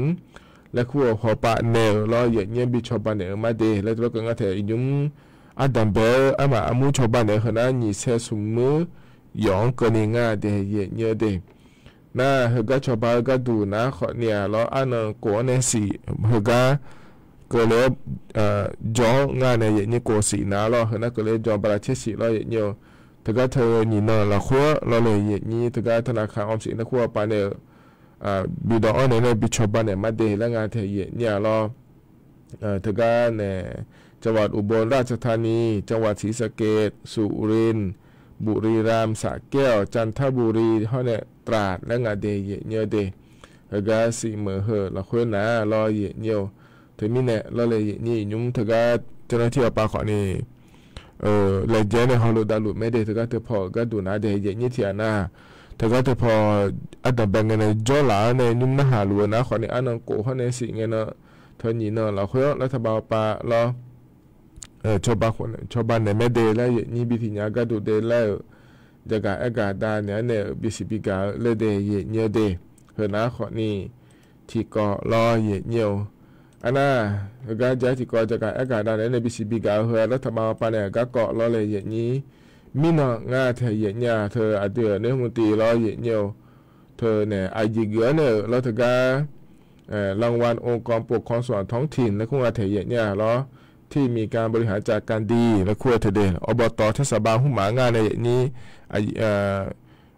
laer kur-eu hawpav naeq-euq lawr yaeq nyir-anr bi cawba naeq-eu mar de laer teulof keuv nga taeq iqnymr ardanq bae-eu armaf armur cawba naeq-eu heunar nyiq saer smq muir yawf-anr keuvni nga de yaeq nyir-eu de. Nar heugar cawba-eu gharduq nar khawfni-aq lawr arnan kof-anr nae siq heugar keuvle-awr jawr-anr nga nae yaeq nyir kof siq nar lawr heunar keuvle jawr bala tser siq lawr yaeq nyir-eu teugar teu nyiq nan lafkhoer lawr le yaeq nyir teugar ธนาคารออมสิน laer kur-eu pav naeq-euq bi dawv-anr naeq nae bi cawba naeq mar de laer nga taeq yaeq nyir-a lawr. Teugar nae จังหวัดอุบลราชธานี จังหวัดศรีสะเกษ สุรินทร์ บุรีรัมย์ สระแก้ว จันทบุรี hawr nae ตราด laer nga de yaeq nyir-eu de. Heugar siq meuq heu lafkhoer nar lawr yaeq nyir-eu teumirnae lawr le yaeq nyir iqnymr teugar เจ้าหน้าที่ aqpav khawfni laejae nae hawluf davluf mae de teugar teu paw-euq gharduq nar de yaeq nyir tiq ghaq nar teugar teu paw ardanq bae ngae nae jawrlaf-anr nae nymr narhaq luf-eu nar khawfni arnan kof hawr nae siq ngae nan teu nyiq nan lafkhoer-anr laer taqbav pav lawr cawba naeq mae de laer yaeq nyir bi tiq nya gharduq de laer-euq jagaq aergaq dav naeq-aer nae-euq bisiq bigaq-eu laer de yaeq nyir-eu de. Heunar khawfni tiqkawv lawr yaeq nyir-eu arnar heugar ja-aer tiqkawv jagaq aergaq dav naeq-aer nae bisiq bigaq-eu heu-a lawr taqbav pav naeq-euq garkawv lawr le yaeq nyir mirnan nga taeq yaeq nyir-a teu aqdui-euq nae yawr taqmuq tiv lawr yaeq nyir-eu teu nae aqjeq geuf-anr nae-euq lawr teugar รางวัลองค์กรปกครองส่วนท้องถิ่น laer kur nga taeq yaeq nyir-a lawr ที่มีการบริหารจัดการดี laer kur-eu teu de อบต เทศบาล hmq maf ngar nae yaeq nyir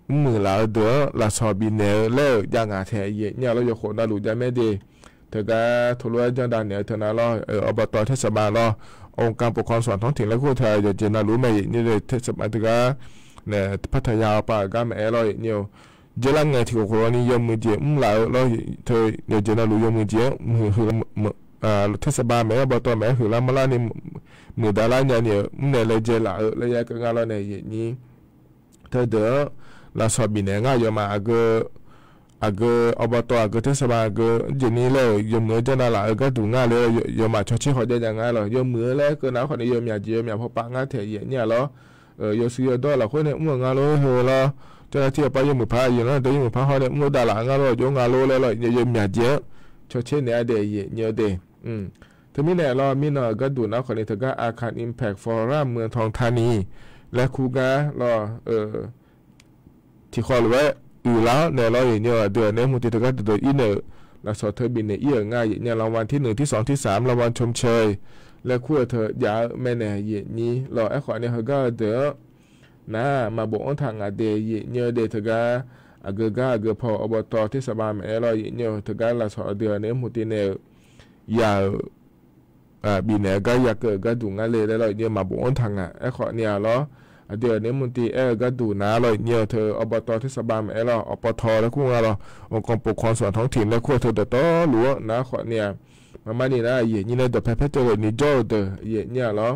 mrmuiq laf-eu deuq-anr lafsawq bifnaeq-eu laer-euq jav ngaq taeq yaeq nyir-a lawr yawkhof navluf jav mae de. Teugar teulof-aer janr dav naeq-eu teu nar lawr อบต เทศบาล lawr องค์กรปกครองส่วนท้องถิ่น laer kur-eu teu yawqjeq navluf-anr mae yaeq nyir de เทศบาล teugar nae พัทยา aqpav-euq gar maqaer lawr yaeq nyir-eu jeq lar ngae tiqkhof khof lawr ni yawmuiq jeq mr laf-eu lawr teu yawqjeq navluf yawmuiq jeq-anr muiq huiq เทศบาล maqaer อบต maqaer huiqlar manrlar ni muiqdav lar nya ni-eu mr nae laejae laf-eu laer ya keuv ngar lawr nae yaeq nyir teudeuq-anr lafsawq bifnaeq ngar yawmaf aqgeu aqgeu อบต aqgeu เทศบาล aqgeu jeq ni laer-euq yawmuiq-anr janr dav laf-eu gharduq ngar le yawmaf cawtser khawf jav nya ngar lawr yawmuiq-eu laer keuv nar khawfni yawmyaq jeq yawmyaq pawpav ngar taeq yaeq nyir-a lawr yawshuif yawdawr lafkhoer nae mr-euq ngar lor heu lawr. Janr nar tir aqpav yawmuiq paq-aer yawmuiq paq hawr nae mr-eu dav laf ngar lor jov ngar lor laer lawr yawmyaq jeq-anr cawtser naeq-aer daef yaeq nyir-eu de. Teumirnae lawr mirnan-euq gharduq nar khawfni teugar อาคาร Impact Forum เมืองทองธานี laer kur gar lawr-eu tiqkhawv lof-aer uiqlar-anr naeq lawr yaeq nyir-eu aqdui-euq nae yawr taqmuq tiv teugar deuqdeuq ir naeq-euq lafsawq teu bifnaeq ir-euq ngar yaeq nyir-a รางวัลที่หนึ่ง ที่สอง ที่สาม รางวัลชมเชย laer kur-eu teu jav-eu mae naeq yaeq nyir lawr. Aerkhawf nae heugar-eu deuq-anr nar maqbof-anr taq ngaq de yaeq nyir-eu de teugar aqgeu gar aqgeu paw อบต เทศบาล maqaer lawr yaeq nyir-eu teugar lafsawq aqdui-euq nae yawr taqmuq tiv naeq-euq ya-euq bifnaeq-eu gar ya keuv-euq gharduq ngar le laer lawr yaeq nyir-eu maqbof-anr taq ngaq. Aerkhawf ni-a lawr aqdui-euq nae yawr taqmuq tiv aer-eu gharduq nar lawr yaeq nyir-eu teu อบต เทศบาล maqaer lawr อบต laer kur nga lawr องค์กรปกครองส่วนท้องถิ่น laer kur-eu teu dawqtawvluf-anr nar khawfni-a maqmar ni nar yaeq nyir nae dawqpae paer teuv lef ni jawr-eu deuq yaeq nyir-a lawr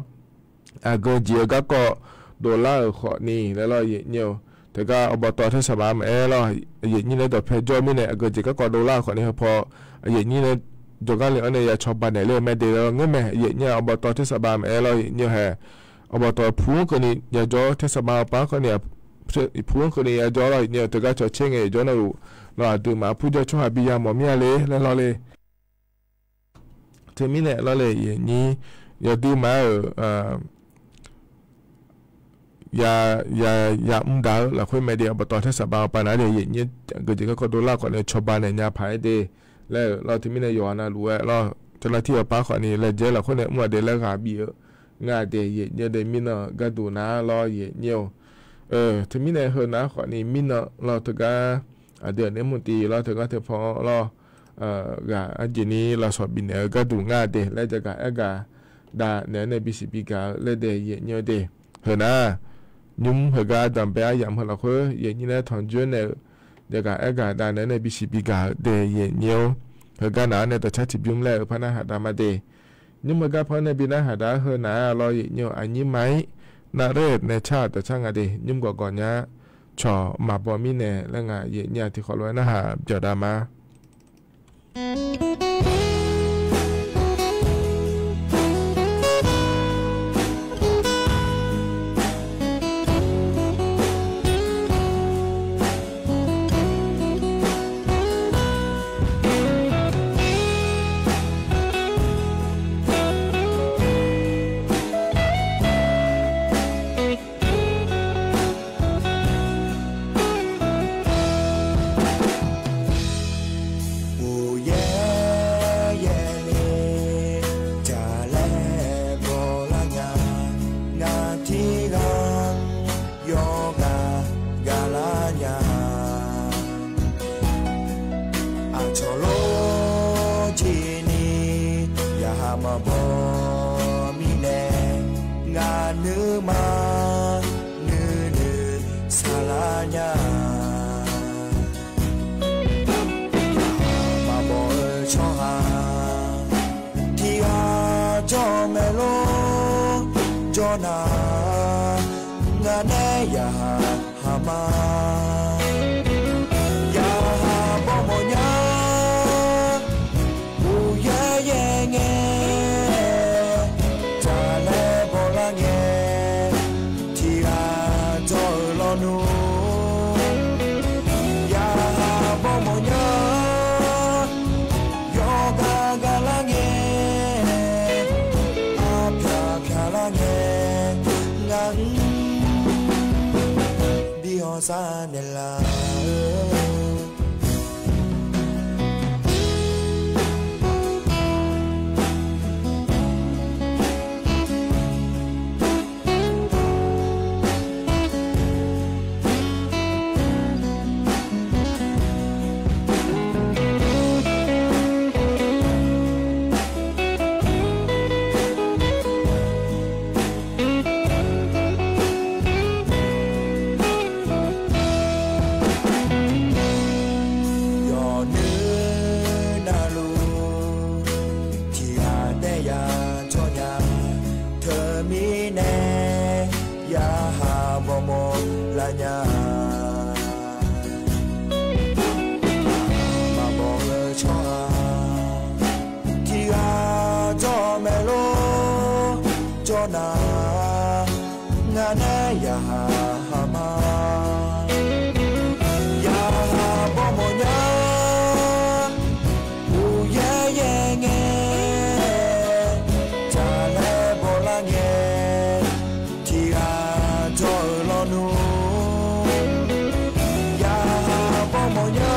aqgeu jeq-eu garkawv dovlar-euq khawfni laer lawr, aqyuif aqnyir-eu. Teugar awqbawq tawv tersaq baf maqaer lawr, aqyuif aqnyir nae dawqpae jawr mirnae aqgeujeq garkawv dovlar-euq khawfni heupaw, aqyuif aqnyir nae jawrgar le-anr nae ya cawba naeq ler-eu mae de laer lawr, ngeurmae aqyuif aqnyir-aq. Awqbawq tawv tersaq baf maqaer lawr, aqyuif aqnyir-eu hae. Awqbawq tawv pu-anr keuvni ya jawr, tersaq baf-eu par khawfni, pu-anr keuvni ya jawr lawr, aqyuif aqnyir-eu. Teugar cawq caer ngae ya jawr nar-euq, nawq aqduimaf purjawr tsawrhaq bi yamawf mir-a le laer lawr le. Teumirnae lawr le, aqyuif aqnyir, yawduimaf-euq ya, ya, ya mr daq-eu lafkhoer mae de, awqbawq tawv tersaq baf-eu pavnav-anr de, aqyuif aqnyir aqgeujeq garkawv dovlar khawfni cawba naeq nya paq-aer de laer-euq lawr. Teumirnae yawqha navluf-aer lawr, cawlar tir-eu par khawfni laejae lafkhoer nae mr-a de laer ghaq bif-eu nga de, aqyuif aqnyir de. Mirnan gharduq nar lawr, aqyuif aqnyir-eu. Teumirnae heunav khawfni mirnan lawr, teugar aqdui aqnyir mrtiv lawr, teugar teupaw lawr, ghaq arjeq ni lafsawq bifnaeq-eu gharduq nga de laer jagaq aergaq dav naeq-aer nae bisiq bigaq-eu laer de, aqyuif aqnyir de. Heunav nymr heugar danqbae aryamq heu lafkhoer aqyuif aqnyir nae tanqjoer naeq-eu jagaq aergaq dav naeq-aer nae bisiq bigaq-eu de, aqyuif aqnyir-or. Heugar naq-anr nae dawqcar tiqbymr laer-euq par narhaq dav ma de. Nymr heugar par nae bi narhaq dav-aer heunav-aer lawr, aqyuif aqnyir-eu. Aqnyir ma-ir navler nae car-euq dawqcar nga de, nymr gawqgawq nya-ar. Cawq maqbaw mirnae laer ngaq aqyuif aqnyir-a tiqkhawf lof-aer narhaq byawq dav ma. Uqyaer yaerle jaqlaer bawlar nya, ngaq tiqghaq yawqghaq gaqlar nya. Aqcawq lor jeqni yaqha maqbaw mirnae, ngaq nuima nuinoeq saqlar nya. Yaqha maqbaw-eu tsawrhaq tiqghaq jawr-eu mae lor. Jawr nar, ngaq nae yaqha haq ma. Yaqha bawmawf nya, uqyaer yaer ngae, jaqlaer bawlar ngae, tiqghaq jawr-eu lawnmr, yaqha bawmawf nya. Yawqghaq gaqlar ngae, arpyaq pyaqlar ngae, ngaq-anr bi hawsar naeqlaf-eu. Yawqnui navluf tiqghaq daer ya jawr nya. Teumirnae yaqha bawmawf lar nya. Maqbaw-eu tsawrhaq tiqghaq jawr-eu mae lor. Jawr nar, ngaq nae yaqha haq ma. Yaqha bawmawf nya, uqyaer yaer ngae, jaqlaer bawlar ngae, tiqghaq jawr-eu lawnmr, yaqha bawmawf nya.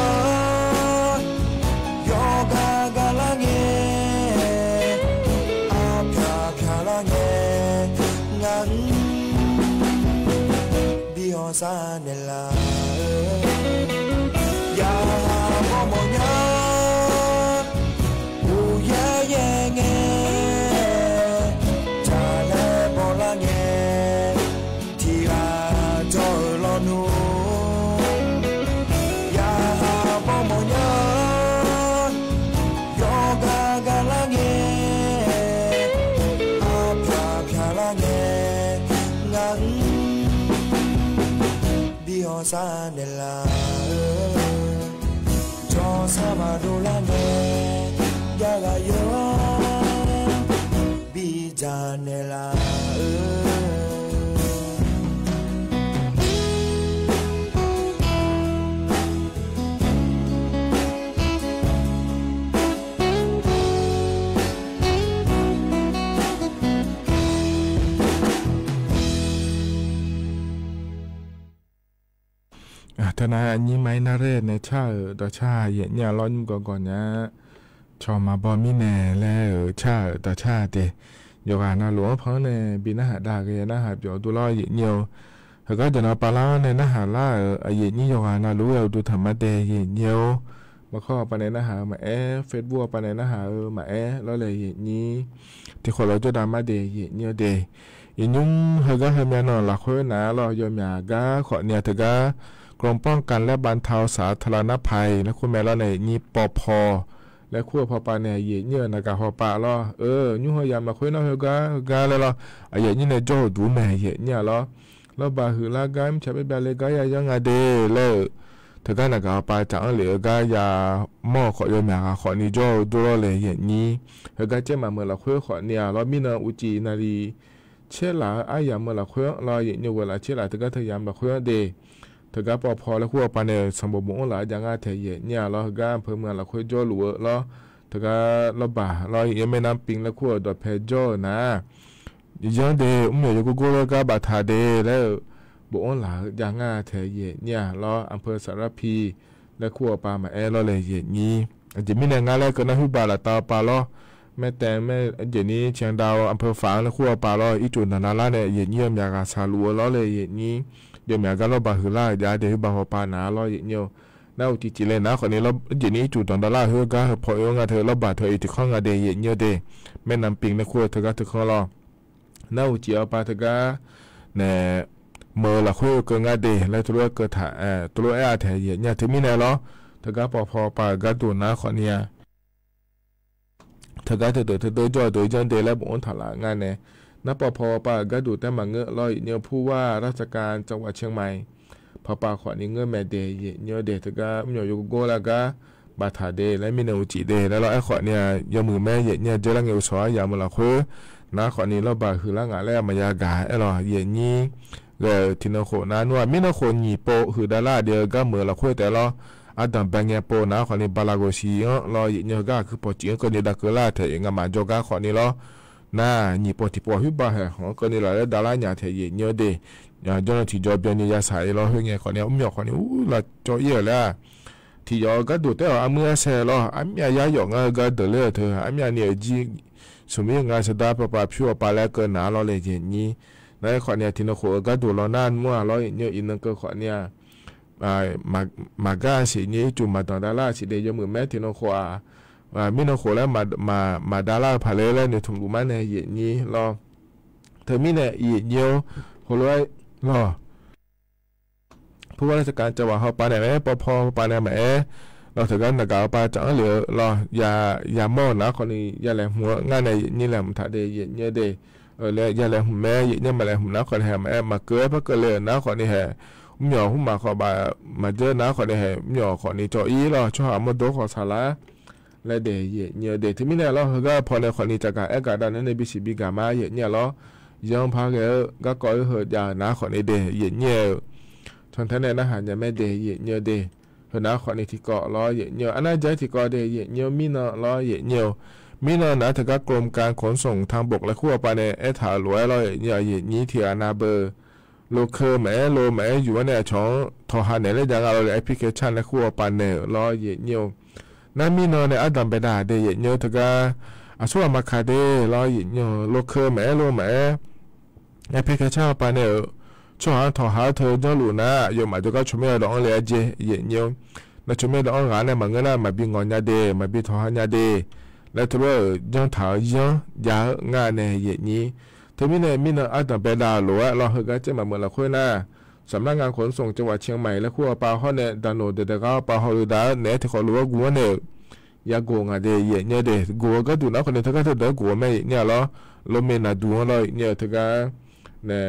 Yawqghaq gaqlar ngae, arpyaq pyaqlar ngae, ngaq-anr bi hawsar naeqlaf-eu. Yaqha bawmawf nya, uqyaer yaer ngae, jaqlaer bawlar ngae, tiqghaq jawr-eu lawnmr, yaqha bawmawf nya. Yawqghaq gaqlar ngae, arpyaq pyaqlar ngae, ngaq-anr sar naeqlaf-eu, jawrsar maqdov lar nae, jav ghaq yawr-awr, bidzaq naeqlaf-eu. Teunav aqnyir ma-ir nar raer nae car-euq dawqcar yaeqnyir-a lawr, nymr gawqgawq nya-a. Cawq maqbaw mirnae laer-euq car-euq dawqcar de, yawqghaq navluf-anr pan-anr nae bi narhaq dav ghae narhaq byawf dur lawr yaeqnyir-eu. Heugar deuq nav pavlar-anr nae narhaq lar-euq aqyaeq nyir yawqghaq navluf ghae uqduq taqma dae yaeqnyir-or. Maqkawr hawpar nae narhaq-eu maqaer, Facebook hawpar nae narhaq-eu maqaer lawr laer yaeqnyir. Tiqkhawf lawr jawrdav mar de yaeqnyir-eu de. Iqnymr heugar heumyav nan lafkhoer nav-a lawr, yawmyaq gar khawfni-a teugar กรมป้องกันและบรรเทาสาธารณภัย laer kur mae lawr nae yaeqnyir ปภ laer kur-eu pawpav nae yaeqnyir-eu naqgaq hawpar lawr. Eu, nymr heu yamq lafkhoer nar heugar heugar laer lawr, aqyaeq nyir nae jawr-euq duq mae yaeqnyir-a lawr. Lawrbaq huiqlar gar mirtsaq byav byav le gar ya yanr nga de laer-euq, teugar naqgaq hawpar tsaf-anr lef-eu gar yamawr-eu khawf yawmyaq ghaq khawfni jawr-eu dur lawr laer yaeqnyir. Heugar caer maqmeuq lafkhoer khawfni-a lawr, mirnan uqcif naqli caer laf-eu aryamq-eu lafkhoer-anr lawr yaeqnyir, ghoeq laf caer laf teugar teu yamq lafkhoer-anr de. Teugar ปภ laer kur hawpar nae-euq sanqbof bofanr laf-eu jav ngar taeq yaeqnyir-a lawr, heugar anpeu meuq lafkhoer jawrluf-eu lawr. Teugar lawrbaq lawr yaeqnyir แม่น้ำปิง laer kur-euq dawqpae jawr-euq nar-aq, yanr de, mr myawq yawgorgor lawr gar baftaq de laer-euq bofanr laf-eu jav ngar taeq yaeqnyir-a lawr, anpeu saqlarpi laer kur hawpar maqaer lawr laer yaeqnyir. Aqjeq mirnae ngar laer keuv nar huirbaq laftav hawpar lawr, แม่แตง maeq jeq ni เชียงดาว anpeu faf-anr laer kur hawpar lawr, ircuf danqdav lar nae yaeqnyir yawmyaq ghaq saqluf-eu lawr laer yaeqnyir. Yawmyaq gar lawrbaq huiqlar-euq jav de, huirbaq hawpar naq lawr yaeqnyir-eu. Nar uqcif cifle nar khawfni jeq ni ircuf danqdav lar-euq khoergar heupaw oe-anr nga teu lawrbaq teu-a tiqkanr nga de yaeqnyir-eu de. แม่น้ำปิง laer kur-eu teugar teukanr lawr. Nar uqcif hawpar teugar nae meuq-eu lafkhoer oekeuv ngar de laer teulof-aer keuv taq, teulof-aer-a taeq yaeqnyir-a teumirnae lawr. Teugar ปภ hawpar-euq garduq nar khawfni-a teugar teudeuq teudeuq jawr-eu deuq janr de laer bofanr taq laf ngar nae, nar ปภ hawpar-euq garduq taef maqngeur lawr yaeqnyir-eu ผู้ว่าราชการจังหวัดเชียงใหม่ pawpav khawfni ngeur mae de yaeqnyir-eu de, teugar mr myawq yawgorgor lawr gar baftaq de laer mirnae uqcif de laer lawr. Aerkhawfni-a yawmuiq mae yaeqnyir-a dzeurlar ngae uqshawq-aer yamq-eu lafkhoer nar khawfni lawrbaq huiqlar ngaq laer maqya gaq-aer lawr yaeqnyir ghae-euq tiqnan khof nar nmr-aq mirnan khof nyiq pov huiqdav lar-aq de-eu gar meuq-eu lafkhoer taef lawr. Ardanq bae ngae pov nar khawfni bala ghoqshi-anr lawr yaeqnyir-eu gar aqkuir pawqcif-anr keuvni dav keuv lar taeq ngamaf jawrgar khawfni lawr. Nar nyiq pov tiqpov huirbaq haeq hawq-anr keuvni lafler dav lar nya taeq yaeqnyir-eu de. Jawrnan tiqjawr byanni yasaq-ir lawr khoer ngae khawfni mr myawq khawfni ur lavcawv-ir-euq laer-aq, tiqyawf-eu garduq taef-awq armuir arsae lawr armyav yar yawf ngar-eu gar deuq ler-euq teu armyavni-euq jir smq mir nga shaqdar pawpav pyur hawpar laer keuv nar lawr laer yaeqnyir. Nar-aer khawfni-a tiqnan khof-eu garduq lawr nar nmr-aq lawr yaeqnyir-eu iqnan keuv khawfni-a maqgar siqnyir ircuf maqdanq dav lar siqle yawmuiq mae tiqnan khof-aq, mirnan khof laer maqdav lar-eu paq ler laer noeqtmq luf mar nae yaeqnyir lawr. Teumirnae yaeqnyir-or, heulof-aer lawr ผู้ว่าราชการจังหวัด hawpav nae maqaer, ปภ hawpav nae maqaer, lawr teugar naqgaq hawpav tsaf-anr lef-eu lawr yamawr-eu nar khawfni ya laeqhmq-eu ngar nae yaeqnyir laeqhmq taq de yaeqnyir-eu de. Laer ya laeqhmq mae yaeqnyir maqlaeqhmq nar khawfni hae maqaer, maqkeuv-aer par keuvle-euq nar khawfni hae, mr myawq hmr maq khawf baf maqdzeur nar khawfni hae mr myawq khawfni cawv-ir lawr tsawrhaq mawrdo khawf saqlar laer de yaeqnyir-eu de. Teumirnae lawr heugar paw nae khawfni tsafgaq aergaq dav nae nae bisiq bigaq ma yaeqnyir-a lawr. Yanr par ghae-eu garkawv-ir heu jav-euq nar khawfni de yaeqnyir-eu. Cantae nae narhaq nya mae de yaeqnyir-eu de. Heu nar khawfni tiqkawv lawr yaeqnyir-eu, arnar jae tiqkawv de yaeqnyir-eu mirnan lawr yaeqnyir-eu. Mirnan nar teugar กรมการขนส่งทางบก laer kur hawpav nae aertaq-euq lof-aer lawr yaeqnyir-eu, yaeqnyir tiqghaq nav beu. Lokeu maqaer lo maqaer yuf-anr nae aqcawq-anr tawqha naeq laer jav nga lawr le application laer kur hawpav naeq-euq lawr yaeqnyir-eu. Nar mirnan nae ardanq baedav de yaeqnyir-eu teugar aqsurghaq maqkaq de lawr yaeqnyir-eu. Lokeu maqaer lo maqaer application hawpav naeq-euq tsawrhaq-anr tawqha-aer teu janrluf nar yawmaf jawrgar tsawrmyanr dawq-anr le-a jeq yaeqnyir-eu. Nar tsawrmyanr dawq-anr ghaq-anr nae maqngeur nar maqbi ngawq nya de maqbi tawqha nya de laer teulof-aer-euq janrtaq-eu yanr jav-eu ngar nae yaeqnyir. Teumirnae mirnan ardanq baedav lof-aer lawr heugar caer maqmeuq lafkhoer nar, สำนักงานขนส่งจังหวัดเชียงใหม่ laer kur hawpav hawr nae daqnoq daeqdaeq gar hawpav hawluf daq-aer naeq-aer tiqkhawf lof-aer guv-anr nae-euq ya goq ngaq de yaeqnyir-eu de. Goq-eu garduq nar khawfni teugar teudeuq-aer goq-eu mae yaeqnyir-a lawr. Lormaeq naqduq-anr lawr yaeqnyir-eu teugar nae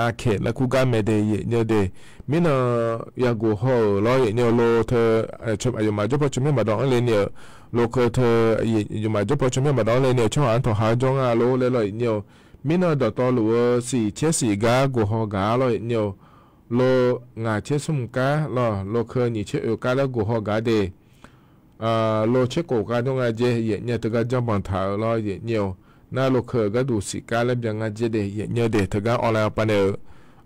Aqkaeq laer kur gar mae de yaef nyir-eu de. Mirnan yagoq haw-euq lawr yaef nyir-eu lo teu, aqyawfmaf jawrpaw tsawrmyanr maqdawv-anr le ni-euq, lo keu teu, aqyawfmaf jawrpaw tsawrmyanr maqdawv-anr le ni-euq tsawrhaq-anr tawqha-awr jawr nga lor laer lawr yaef nyir-eu. Mirnan dawqtawvluf-eu siq tser siq gar goq haw gaq-a lawr yaef nyir-eu. Lo ngaq tser smr kar lawr, lo keu nyiq tser oeq kar laer goq haw gaq de. Lo tser khof kar jawr nga jer yaef nyir-eu teugar janrbanq taq-euq lawr yaef nyir-eu. Nar lo keu-euq gharduq siq kar laer byan nga jer de yaef nyir-eu de teugar awv laer awv pav nae-euq.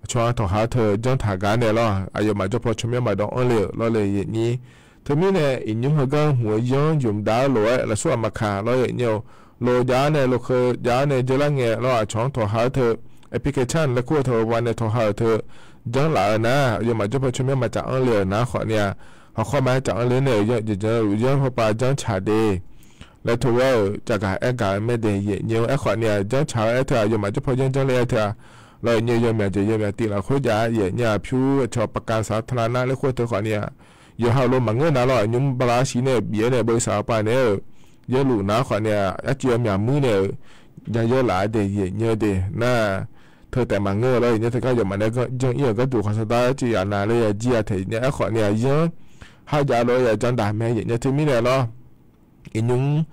Aqcawq-anr tawqha-awr teu janr taq gaq nae lawr, aqyawfmaf jawrpaw tsawrmyanr maqdawv-anr le-euq lawr le yaef nyir. Teumir nae iqnymr heugar hmq-eu yanr ymq dav-awr lof-aer lafsur aqma kaq lawr yaef nyir-eu. Lo jav-awr nae lo keu jav-awr nae dzeurlar ngae lawr, aqcawq-anr tawqha-awr teu, application laer kur-eu teu-a nae tawqha-euq teu janr laf-eu nar, aqyawfmaf jawrpaw tsawrmyanr maqtsaf-anr le-euq nar khawf ni-a. Hawqkhawr ma-aer tsaf-anr le nae-euq jeqjan luf yanr hawpav janr tsaq de laer teu ghae-euq jagaq aer gaq-eu mae de yaef nyir-eu. Aerkhawf ni-a, janr tsaq-eu aer teu-aq, yawmaf jawrpaw janr janr le-aer teu-aq, lawr yaef nyir-eu yawmyaq jeq yawmyaq tiv lafkhoer jav yaef nyir-a pyur aqcawq paqkav saq tala nar laer khoer teu khawf ni-a. Yawqha-euq lo maqngeur nar lawr, aqnymr bala siq nae bif-awr nae beusav-eu pav naeq-aer-euq, yaerluf nar khawf ni-a, arcuiv-eu myaq muir nae-euq, jayawr laf-a de yaef nyir-eu de nar, teu taef maqngeur-eu lawr yaef nyir teugar yawmaf nae janr ir-euq gharduq khawf saqdar arcuiv yaf nav laer ya jir-a taef yaef nyir. Aerkhawf ni-a, yanr har jav lof-aer ya janr daq mae yaef nyir teumirnae lawr. Iqnymr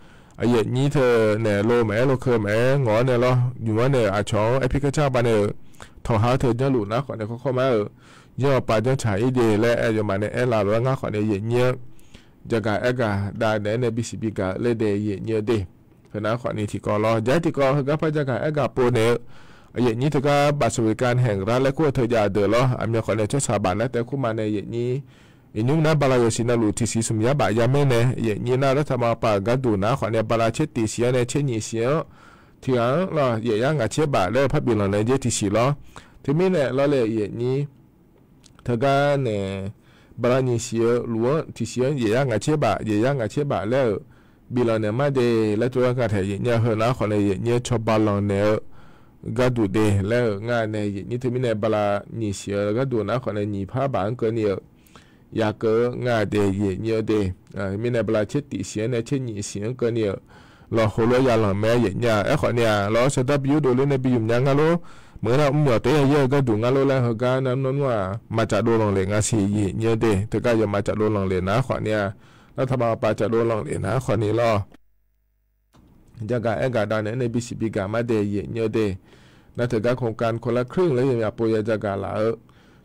yaef nyir teu naeq lo maqaer lo keu maqaer ngawq-awr nae lawr, nymq-anr nae-euq aqcawq-anr application pav nae-euq tawqha-awr teu janrluf nar khawf nae khawrkhawr ma-euq, yanr-eu pav janr tsaq ir de laer aer yawmaf nae aer laf lof-aer ngar khawf nae yaef nyir-eu. Jagaq aer gaq dav naeq-aer nae bisiq bigaq-eu laer dae yaef nyir-eu de. Heu nar khawf ni tiqkawv lawr, jav tiqkawv heugar par jagaq aer gaq pov naeq-eu, yaef nyir teugar bafsawq-iq kav haeq ghaq lar laer kur-eu teu jav deuq lawr, aqmyan khawf nae tsawrshaq baf laer taev kur ma nae yaef nyir. Iqnymr nar bala yawsiq navluf tiqsiq smq yar baf ya maer nae yaef nyir nar, lartaq ma pav-euq gharduq nar khawf nae bala tser tiq siq-anr nae tser nyiq siq-anr, tiq ghaq-anr lawr yaef yar ngaq tser baf laer-eu parbi lanq nae jaer tiqsiq lawr. Teumirnae lawr le yaef nyir teugar nae bala nyiq siq-eu luf-anr tiqsiq-anr yaef yar ngaq tser baf, yaef yar ngaq tser baf laer-euq bif lanq naeq mar de laer tov lar nga taef yaef nyir-a. Heu nar khawf nae yaef nyir-anr cawba lanq naeq-eu gharduq de laer-euq nga nae yaef nyir teumirnae bala nyiq siq-eu gharduq nar khawf nae nyiq par baf-anr keuvni-euq yaqkeuv-eu nga de yaef nyir-eu de. Mirnae bala tser tiq siq-anr nae tser nyiq siq-anr keuvni-euq lawq heulof-aer ya lanq mae yaef nyir-a. Aerkhawf ni-a, lawr saqdar bi yurdov ler nae bi ymq nya ngar lor. Meuq nar mrmyawq taef-aer ya yaer-eu gharduq ngar lor laer heugar nar mr nar nmr-aq, maqcaf dov lanq lef nga siq yaef nyir-eu de. Teugar yawmaf caf dov lanq lef nar khawf ni-a, lartaq ma pav caf dov lanq lef nar khawf ni lawr. Jagaq aer gaq dav naeq-aer nae bisiq bigaq mar de yaef nyir-eu de. Nar teugar โครงการคนละครึ่ง laer yawmaf pov ya jagaq laf-eu,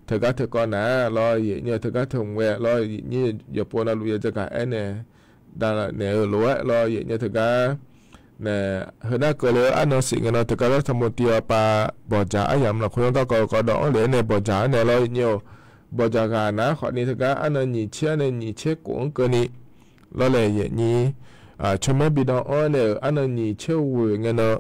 teugar teukawv nar-aq lawr yaef nyir-eu, teugar teumq ghae lawr yaef nyir-eu, yawqpov navluf ya jagaq aer nae dav naeq-eu lof-aer lawr yaef nyir-eu teugar nae, heu nar keuvle-eu arnan siq ngae nan teugar lartaq ma tiv-eu pav bawqjaq aryamq lafkhoer yanr garkawv-eu kawv dawv-anr lef-aer nae bawqjaq-anr nae lawr yaef nyir-eu. Bawqjaq ghaq nar khawf ni teugar arnan nyiq tser-anr nae nyiq tser khof-anr keuvni lawr le yaef nyir. Tsawrmyanr bi dan-anr nae-euq arnan nyiq tser ghoeq ngae nan,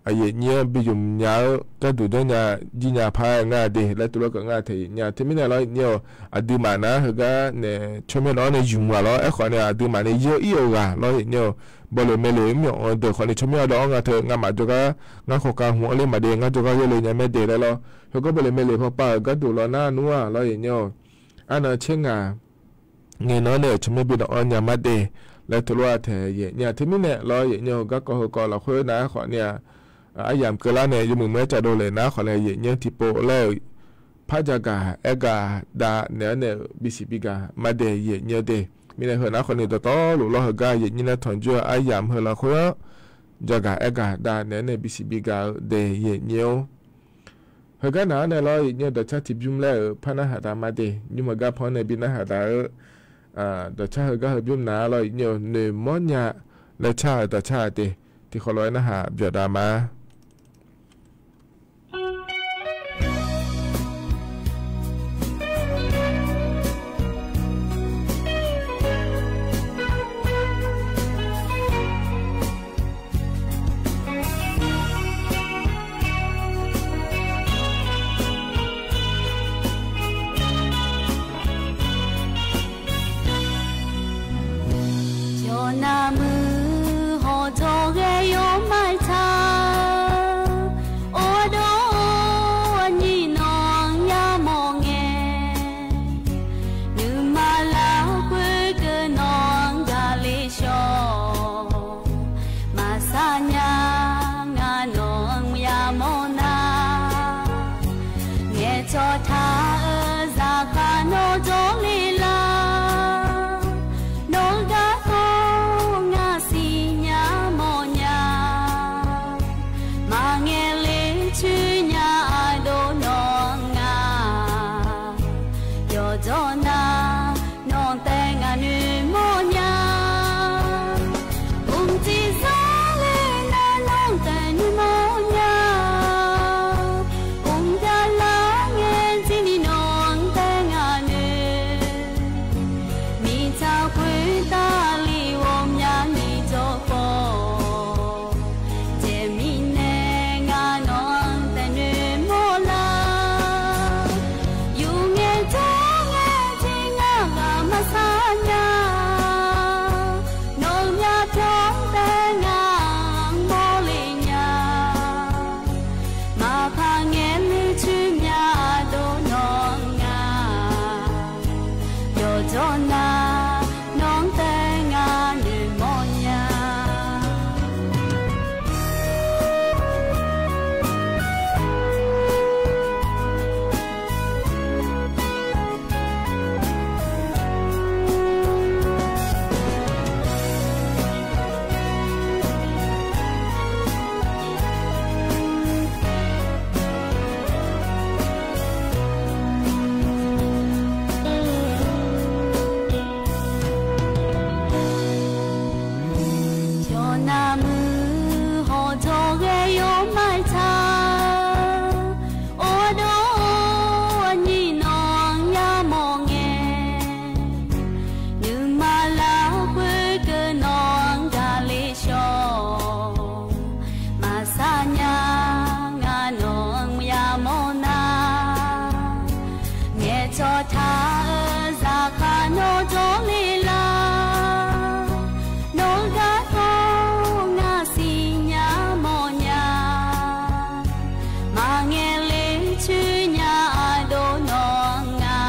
yaef nyir-anr bi ymq nya-eu gharduq janrnya jir nya par-aer nga de laer tov lar keuv nga taef yaef nyir-a. Teumirnae lawr yaef nyir-eu, aqduimaf nar heugar nae tsawrmyanr dawv-anr nae ymq ghaq lawr. Aerkhawf ni aqduimaf nae yawr ir-euq ghaq lawr yaef nyir-eu, bawleq maeqleq mrmyawf-anr deuq khawf ni tsawrmyanr dawv-anr nga teu ngamaf jawrgar ngar โครงการ hmq-anr ler maqde ngar jawrgar yaerle nya mae de laer lawr. Heugar bawleq maeqleq paw pav-euq gharduq lawr nar nmr-aq lawr yaef nyir-eu, arnan tser ngaq ngae nan nae-euq tsawrmyanr bi dan-anr nya mar de laer tov lar-a taef yaef nyir-a. Teumirnae lawr yaef nyir-eu garkawv heukawv lafkhoer nar khawf ni-a, aryamq keuvlar nae yawmuiq muiq-aer caf dov lef nar khawf nae yaef nyir-anr tiqpov laer-euq par jagaq aer gaq dav naeq-aer nae-euq bisiq bigaq mar de yaef nyir-eu de. Mirnae heu nar khawf ni dawqtawvluf lawr heugar yaef nyir nar tanqjoer-eu aryamq heu lafkhoer-anr jagaq aer gaq dav naeq-aer nae bisiq bigaq-eu de yaef nyir-or. Heugar naq-anr nae lawr yaef nyir-eu dawqcar tiqbymr laer-euq par narhaq dav mar de, nymr-eu gar pan-anr nae bi narhaq dav-eu dawqcar heugar heubymr naq-a lawr yaef nyir-eu noeqmawr nya laer car-euq dawqcar-a de, tiqkhawf lof-aer narhaq byaqdav ma. Yawqnavmuiq hawqjawq ghae yawmaf-aer taq Cawqtaq-eu zaqkhav nawr jawrle lar, nawr-eu garkawv ngar siqnya mawrnya. Maqngaeq le coer nya aqdov nawq nga, yawqjawr nar nawq taef ngaq noeqmawr nya. Mqciv zanr le nar nawq taef noeqmawr nya. Mqjav lar ngae jir ni nawq taef ngaq noeq. Miqtsaq khoertav li ghawqmyani jawrkhawf, jeq mirnae ngar nawq-anr taef noeqmawr lar. Yuf ngae jawr ngae jir ngar ghaq maqsar nya. Nawq-eu myavpyawr taef ngar mawrle nya. Maqpaq ngaeq le coer myav dov nawq nga. Yawqjawr nar nawq-anr taef ngar noeqmawr nya. Cawq navmuiq hawq jawr ghae yawr maqtaq. Ardov aqnyir nawq-anr yamawr ngae, nuima lafkhoer keuv nawq-anr gaq le shawr. Maqsar nya, ngar nawq-anr yamawr nar. Ngaeqcawq taq-eu zaqkhav nawr jawrle lar. Nawq-eu garkawv ngar siqnya mawrnya. Maqngaeq le coer nya aqdov nawq nga.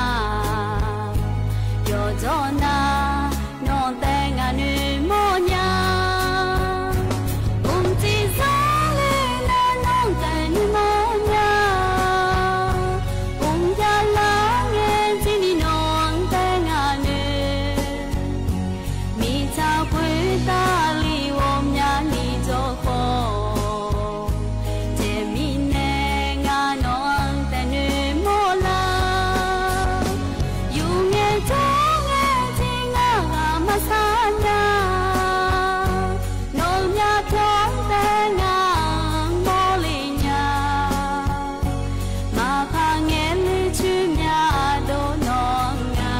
Yawqjawr nar nawq taef ngaq noeqmawr nya. Mqciv zanr le nar nawq taef noeqmawr nya. Mqjav lar ngae jir ni nawq-anr taef ngaq noeq. Miqtsaq khoertav li ghawqmyani jawrkhawf, jeq mirnae ngar nawq-anr taef noeqmawr lar. Yuf ngae jawr ngae jir ngar ghaq maqsar nya. Nawq-eu myavpyawr taef ngar mawrle nya. Maqpaq ngaeq le coer myav dov nawq nga.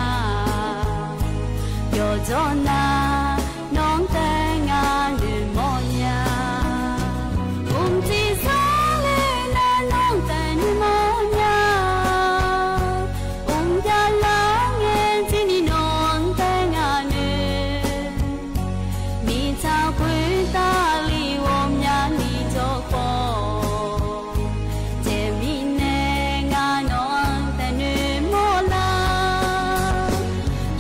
Yawqjawr nar nawq-anr taef ngar noeqmawr nya. Mqciv zanr le nar nawq taef noeqmawr nya. Mqjav lar ngae jir ni nawq-anr taef ngaq noeq. Miqtsaq khoertav li ghawqmyani jawrkhawf, jeq mirnae ngar nawq-anr taef noeqmawr lar.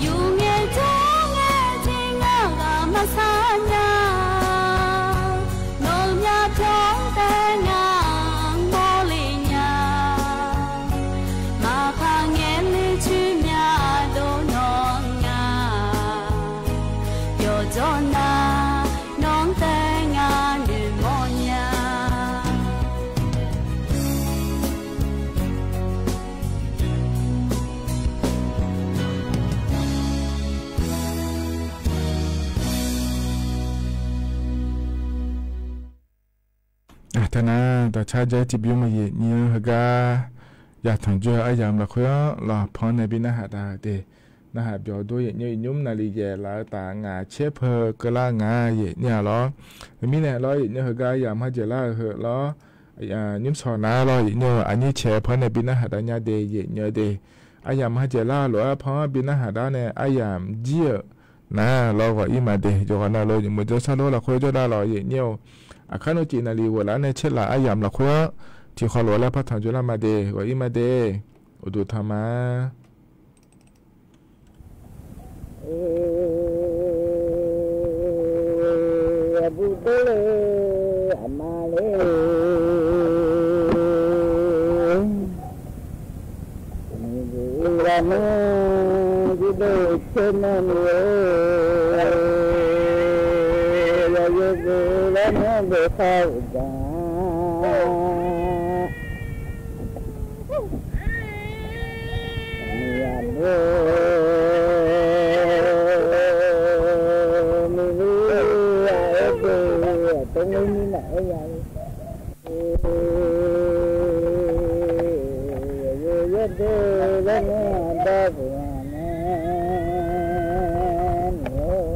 Yuf ngae jawr ngae jir ngar ghaq maqsar nya. Nawq-eu myavpyawr taef ngar mawrle nya. Maqpaq ngaeq le coer myav dov nawq nga. Yawqjawr nar nawq-anr taef ngar noeqmawr nya. Teunar dawqcar jav-aer tiqbymr aqyuif aqnyir-anr heugar yatanq jawr-eu aryamq lafkhoer-anr lawq, panq nae bi narhaq daq de. Narhaq byawq dur yaeqnymr iqnymr navlif yaeq laf-eu taf ngaq caer peu keuvlar nga yaeqnymr-aq lawr. Heu mirnae lawr, yaeqnymr heugar aryamq marjaeq lar-eu heu lawr, nymr sawq nar lawr, yaeqnymr-eu aqnyir caeq panq nae bi narhaq daq nya de yaeqnymr de. Aryamq marjaeq lar-eu lof-aer panq-anr bi narhaq dar nae aryamq jir-euq nar lawr ghawq-ir ma de. Yawqghaq navluf nymq meuq jawrsar lor lafkhoer jawrdav lawq yaeqnymr-eu. Aqkar nawr cif navlif ghoflar nae caer laf aryamq lafkhoer-anr tiqkhawf lof-aer laer par tanq jawrlar ma de. Ghawq-ir ma de. Uqduq tanq ma. Aqbur dawrle aqma le. Ghaq nar jir dov caer nar ni-or, yawqyawq geuf lar nar bof khar-euq jan. Aqbur, miqluir-aq aer deuq aqtov ngeur mir maq aer ya-eu. Yawqdeuq laer nar aqda buq-aq nar ni-or.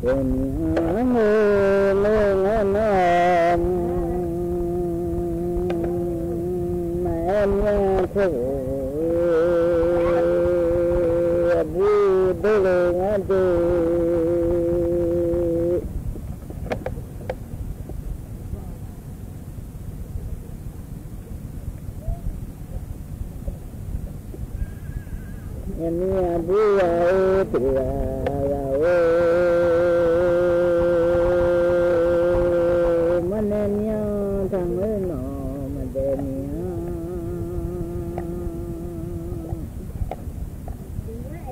Dawqmiq-anr-eu lof ngar nar, maqaer myanr taq-euq aqbur deur le ngar deuq. Aqmir aqbur ghaq-eu tiq ghaq ghaq-or, marnae myanr taq-euq nawq maqdaef mir-anr.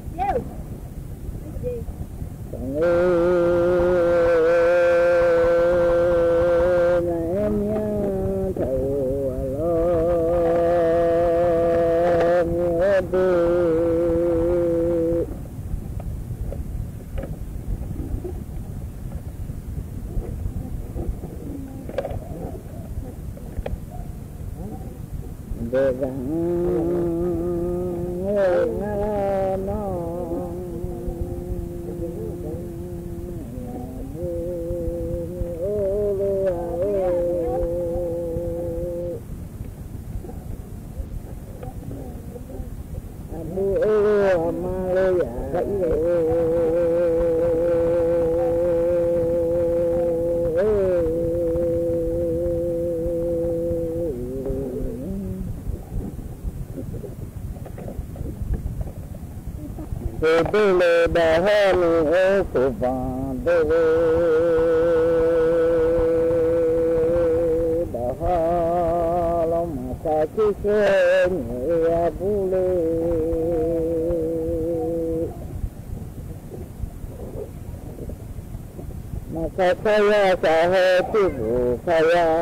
Taq-eu maqaer myanr taq-euq aqlawr mir-or deuq. Deuq zaq-anr ngeur-eu ngar lar nawr, aqbur mir-or lof-aq-or. Aqbur or lof-aq ma lof-aq ir-or. Deuq deur le dawq hawr ni-or, khofbanq deur le dawq hawr, lawrmaf sar tser sar nyaef-eu aqbur le. Maqkar kar yar shaq haw tser bof kar yar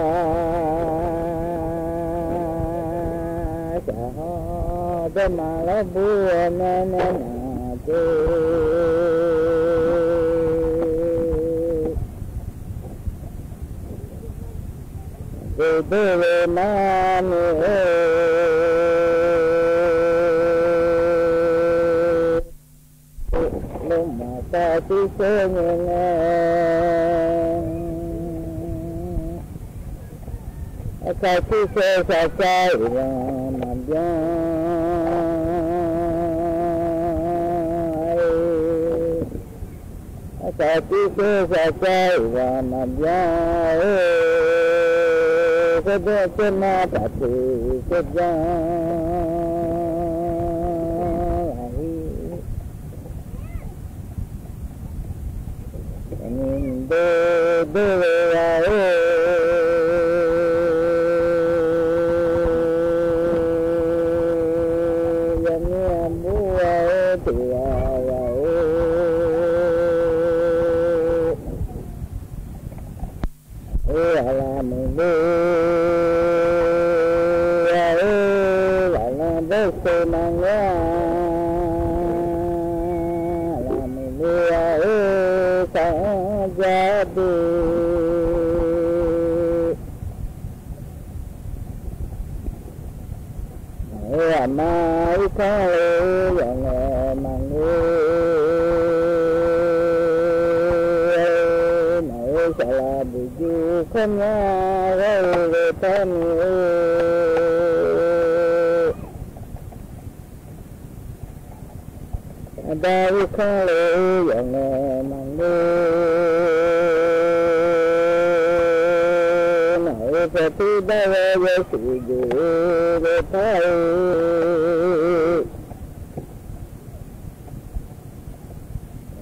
shaq haw, dawrma lawrbur-awr nae nae naq deuq. Deuq deur le nar ni-or, lawrmaf sar tser sar nyaef ngae, aqkar tser sar shaqcav-euq ghaq maqbyan-a. Aqkar tser sar shaqcav-euq ghaq maqbyan-or, khardanr caer nar taq teq caer byan-a. Aqnyi deur deur le ghaq-or, yawmir aqbur ghaq-or, tiq ghaq ghaq-or. Aqlaf muiq le ghaq-or, laflan dawrsheuq maqngeur-a. Aqlaf muiq le ghaq-or, sar-anr jar deuq. Maq-euq aqma irkanr le-eu yawf ngae maqngeur. Maq-euq saqlaq buqjur kawrmyanr ghawr-eu le par ni-or. Aqda irkanr le-eu yawf ngae maqngeur. Maq-euq pawqtur dar ghae yawshuif geuf-eu le par-eu.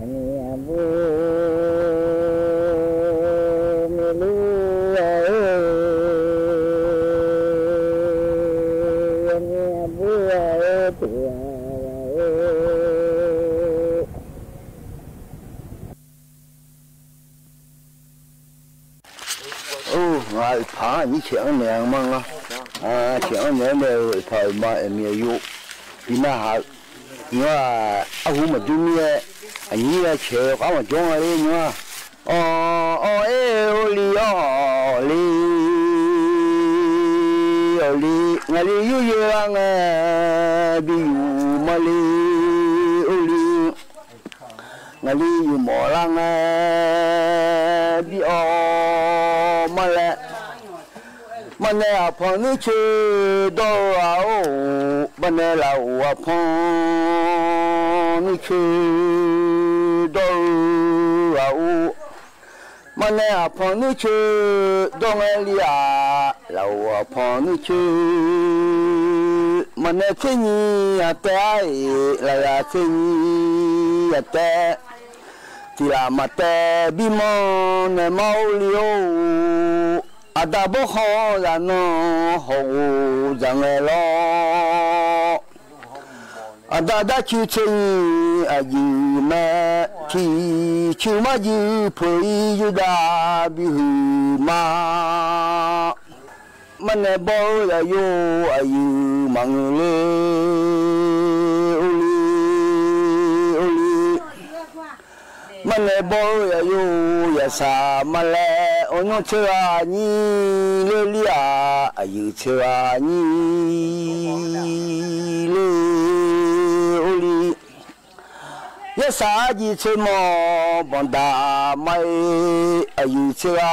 Aqnyi aqbur Ngaq oeqpaq-anr aqnyir caeq-anr naeq-a ma nga. Caeq-anr naeq-anr nae-eu oeqpaq oeqma oeqmiq aqyuif bi narhaq-eu nymr-aq, arhu maqdur mir-aer aqnyir-a caeq-eu khar maqjawr nga le nymr-aq. Awq, awq, aer-eu orli, awq, awq le, awq le, ngaqli yuryoe lar ngae, bi yuf ma le, orli. Ngaqli yufmawf lar ngae, bi-awr ma laer. Maqnaeq aqpanq nuircoer dawr-eu ghaq-or, maqnaeq lafov aqpanq nuircoer dawr-eu ghaq-or, maqnaeq aqpanq nuircoer dawr ngae li-aq, lafov aqpanq nuircoer, maqnaeq tser nyiq aqtaev-a-iq, lafyaq tser nyiq aqtaev, tiq laf maqtaev bimanr naeq mar-or li-or, aqda bawrkhanq zaqnan hawghof dzaq ngae lawr. Aqda darcuiv tser nyiq aqyuif mae, tiq cuiv marjuiv peuq-ir Yurdav bihuiq ma. Maqnaeq bawr-eu yaqyo aqyuif maqngeur le, orli, orli. Maqnaeq bawr-eu yaqyo yaqsaq ma laer, awqnymr tser ghaq aqnyir ler lir-aq, aqyuif tser ghaq aqnyir ler, orli. Yarsaq arjiv tser manq banqdaq ma-ir, aqyuif tser ghaq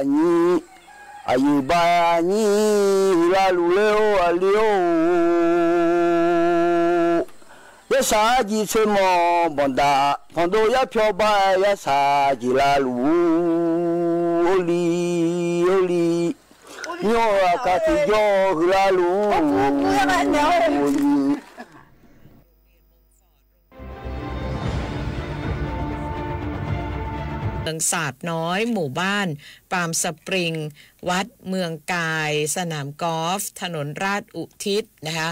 aqnyir, aqyuif ba aqnyir huiqlar luf ler-or aqli-or. Yarsaq arjiv tser manq banqdaq panqdov yarpyawr ba-aer yarsaq jeq lar luf-ur, orli, orli. Nymr-eu aqkaq tiqjawr huiqlar luf-ur, orli. เมืองสาบน้อย หมู่บ้านปาล์มสปริง วัดเมืองกาย สนามกอล์ฟ ถนนราชอุทิศนะคะ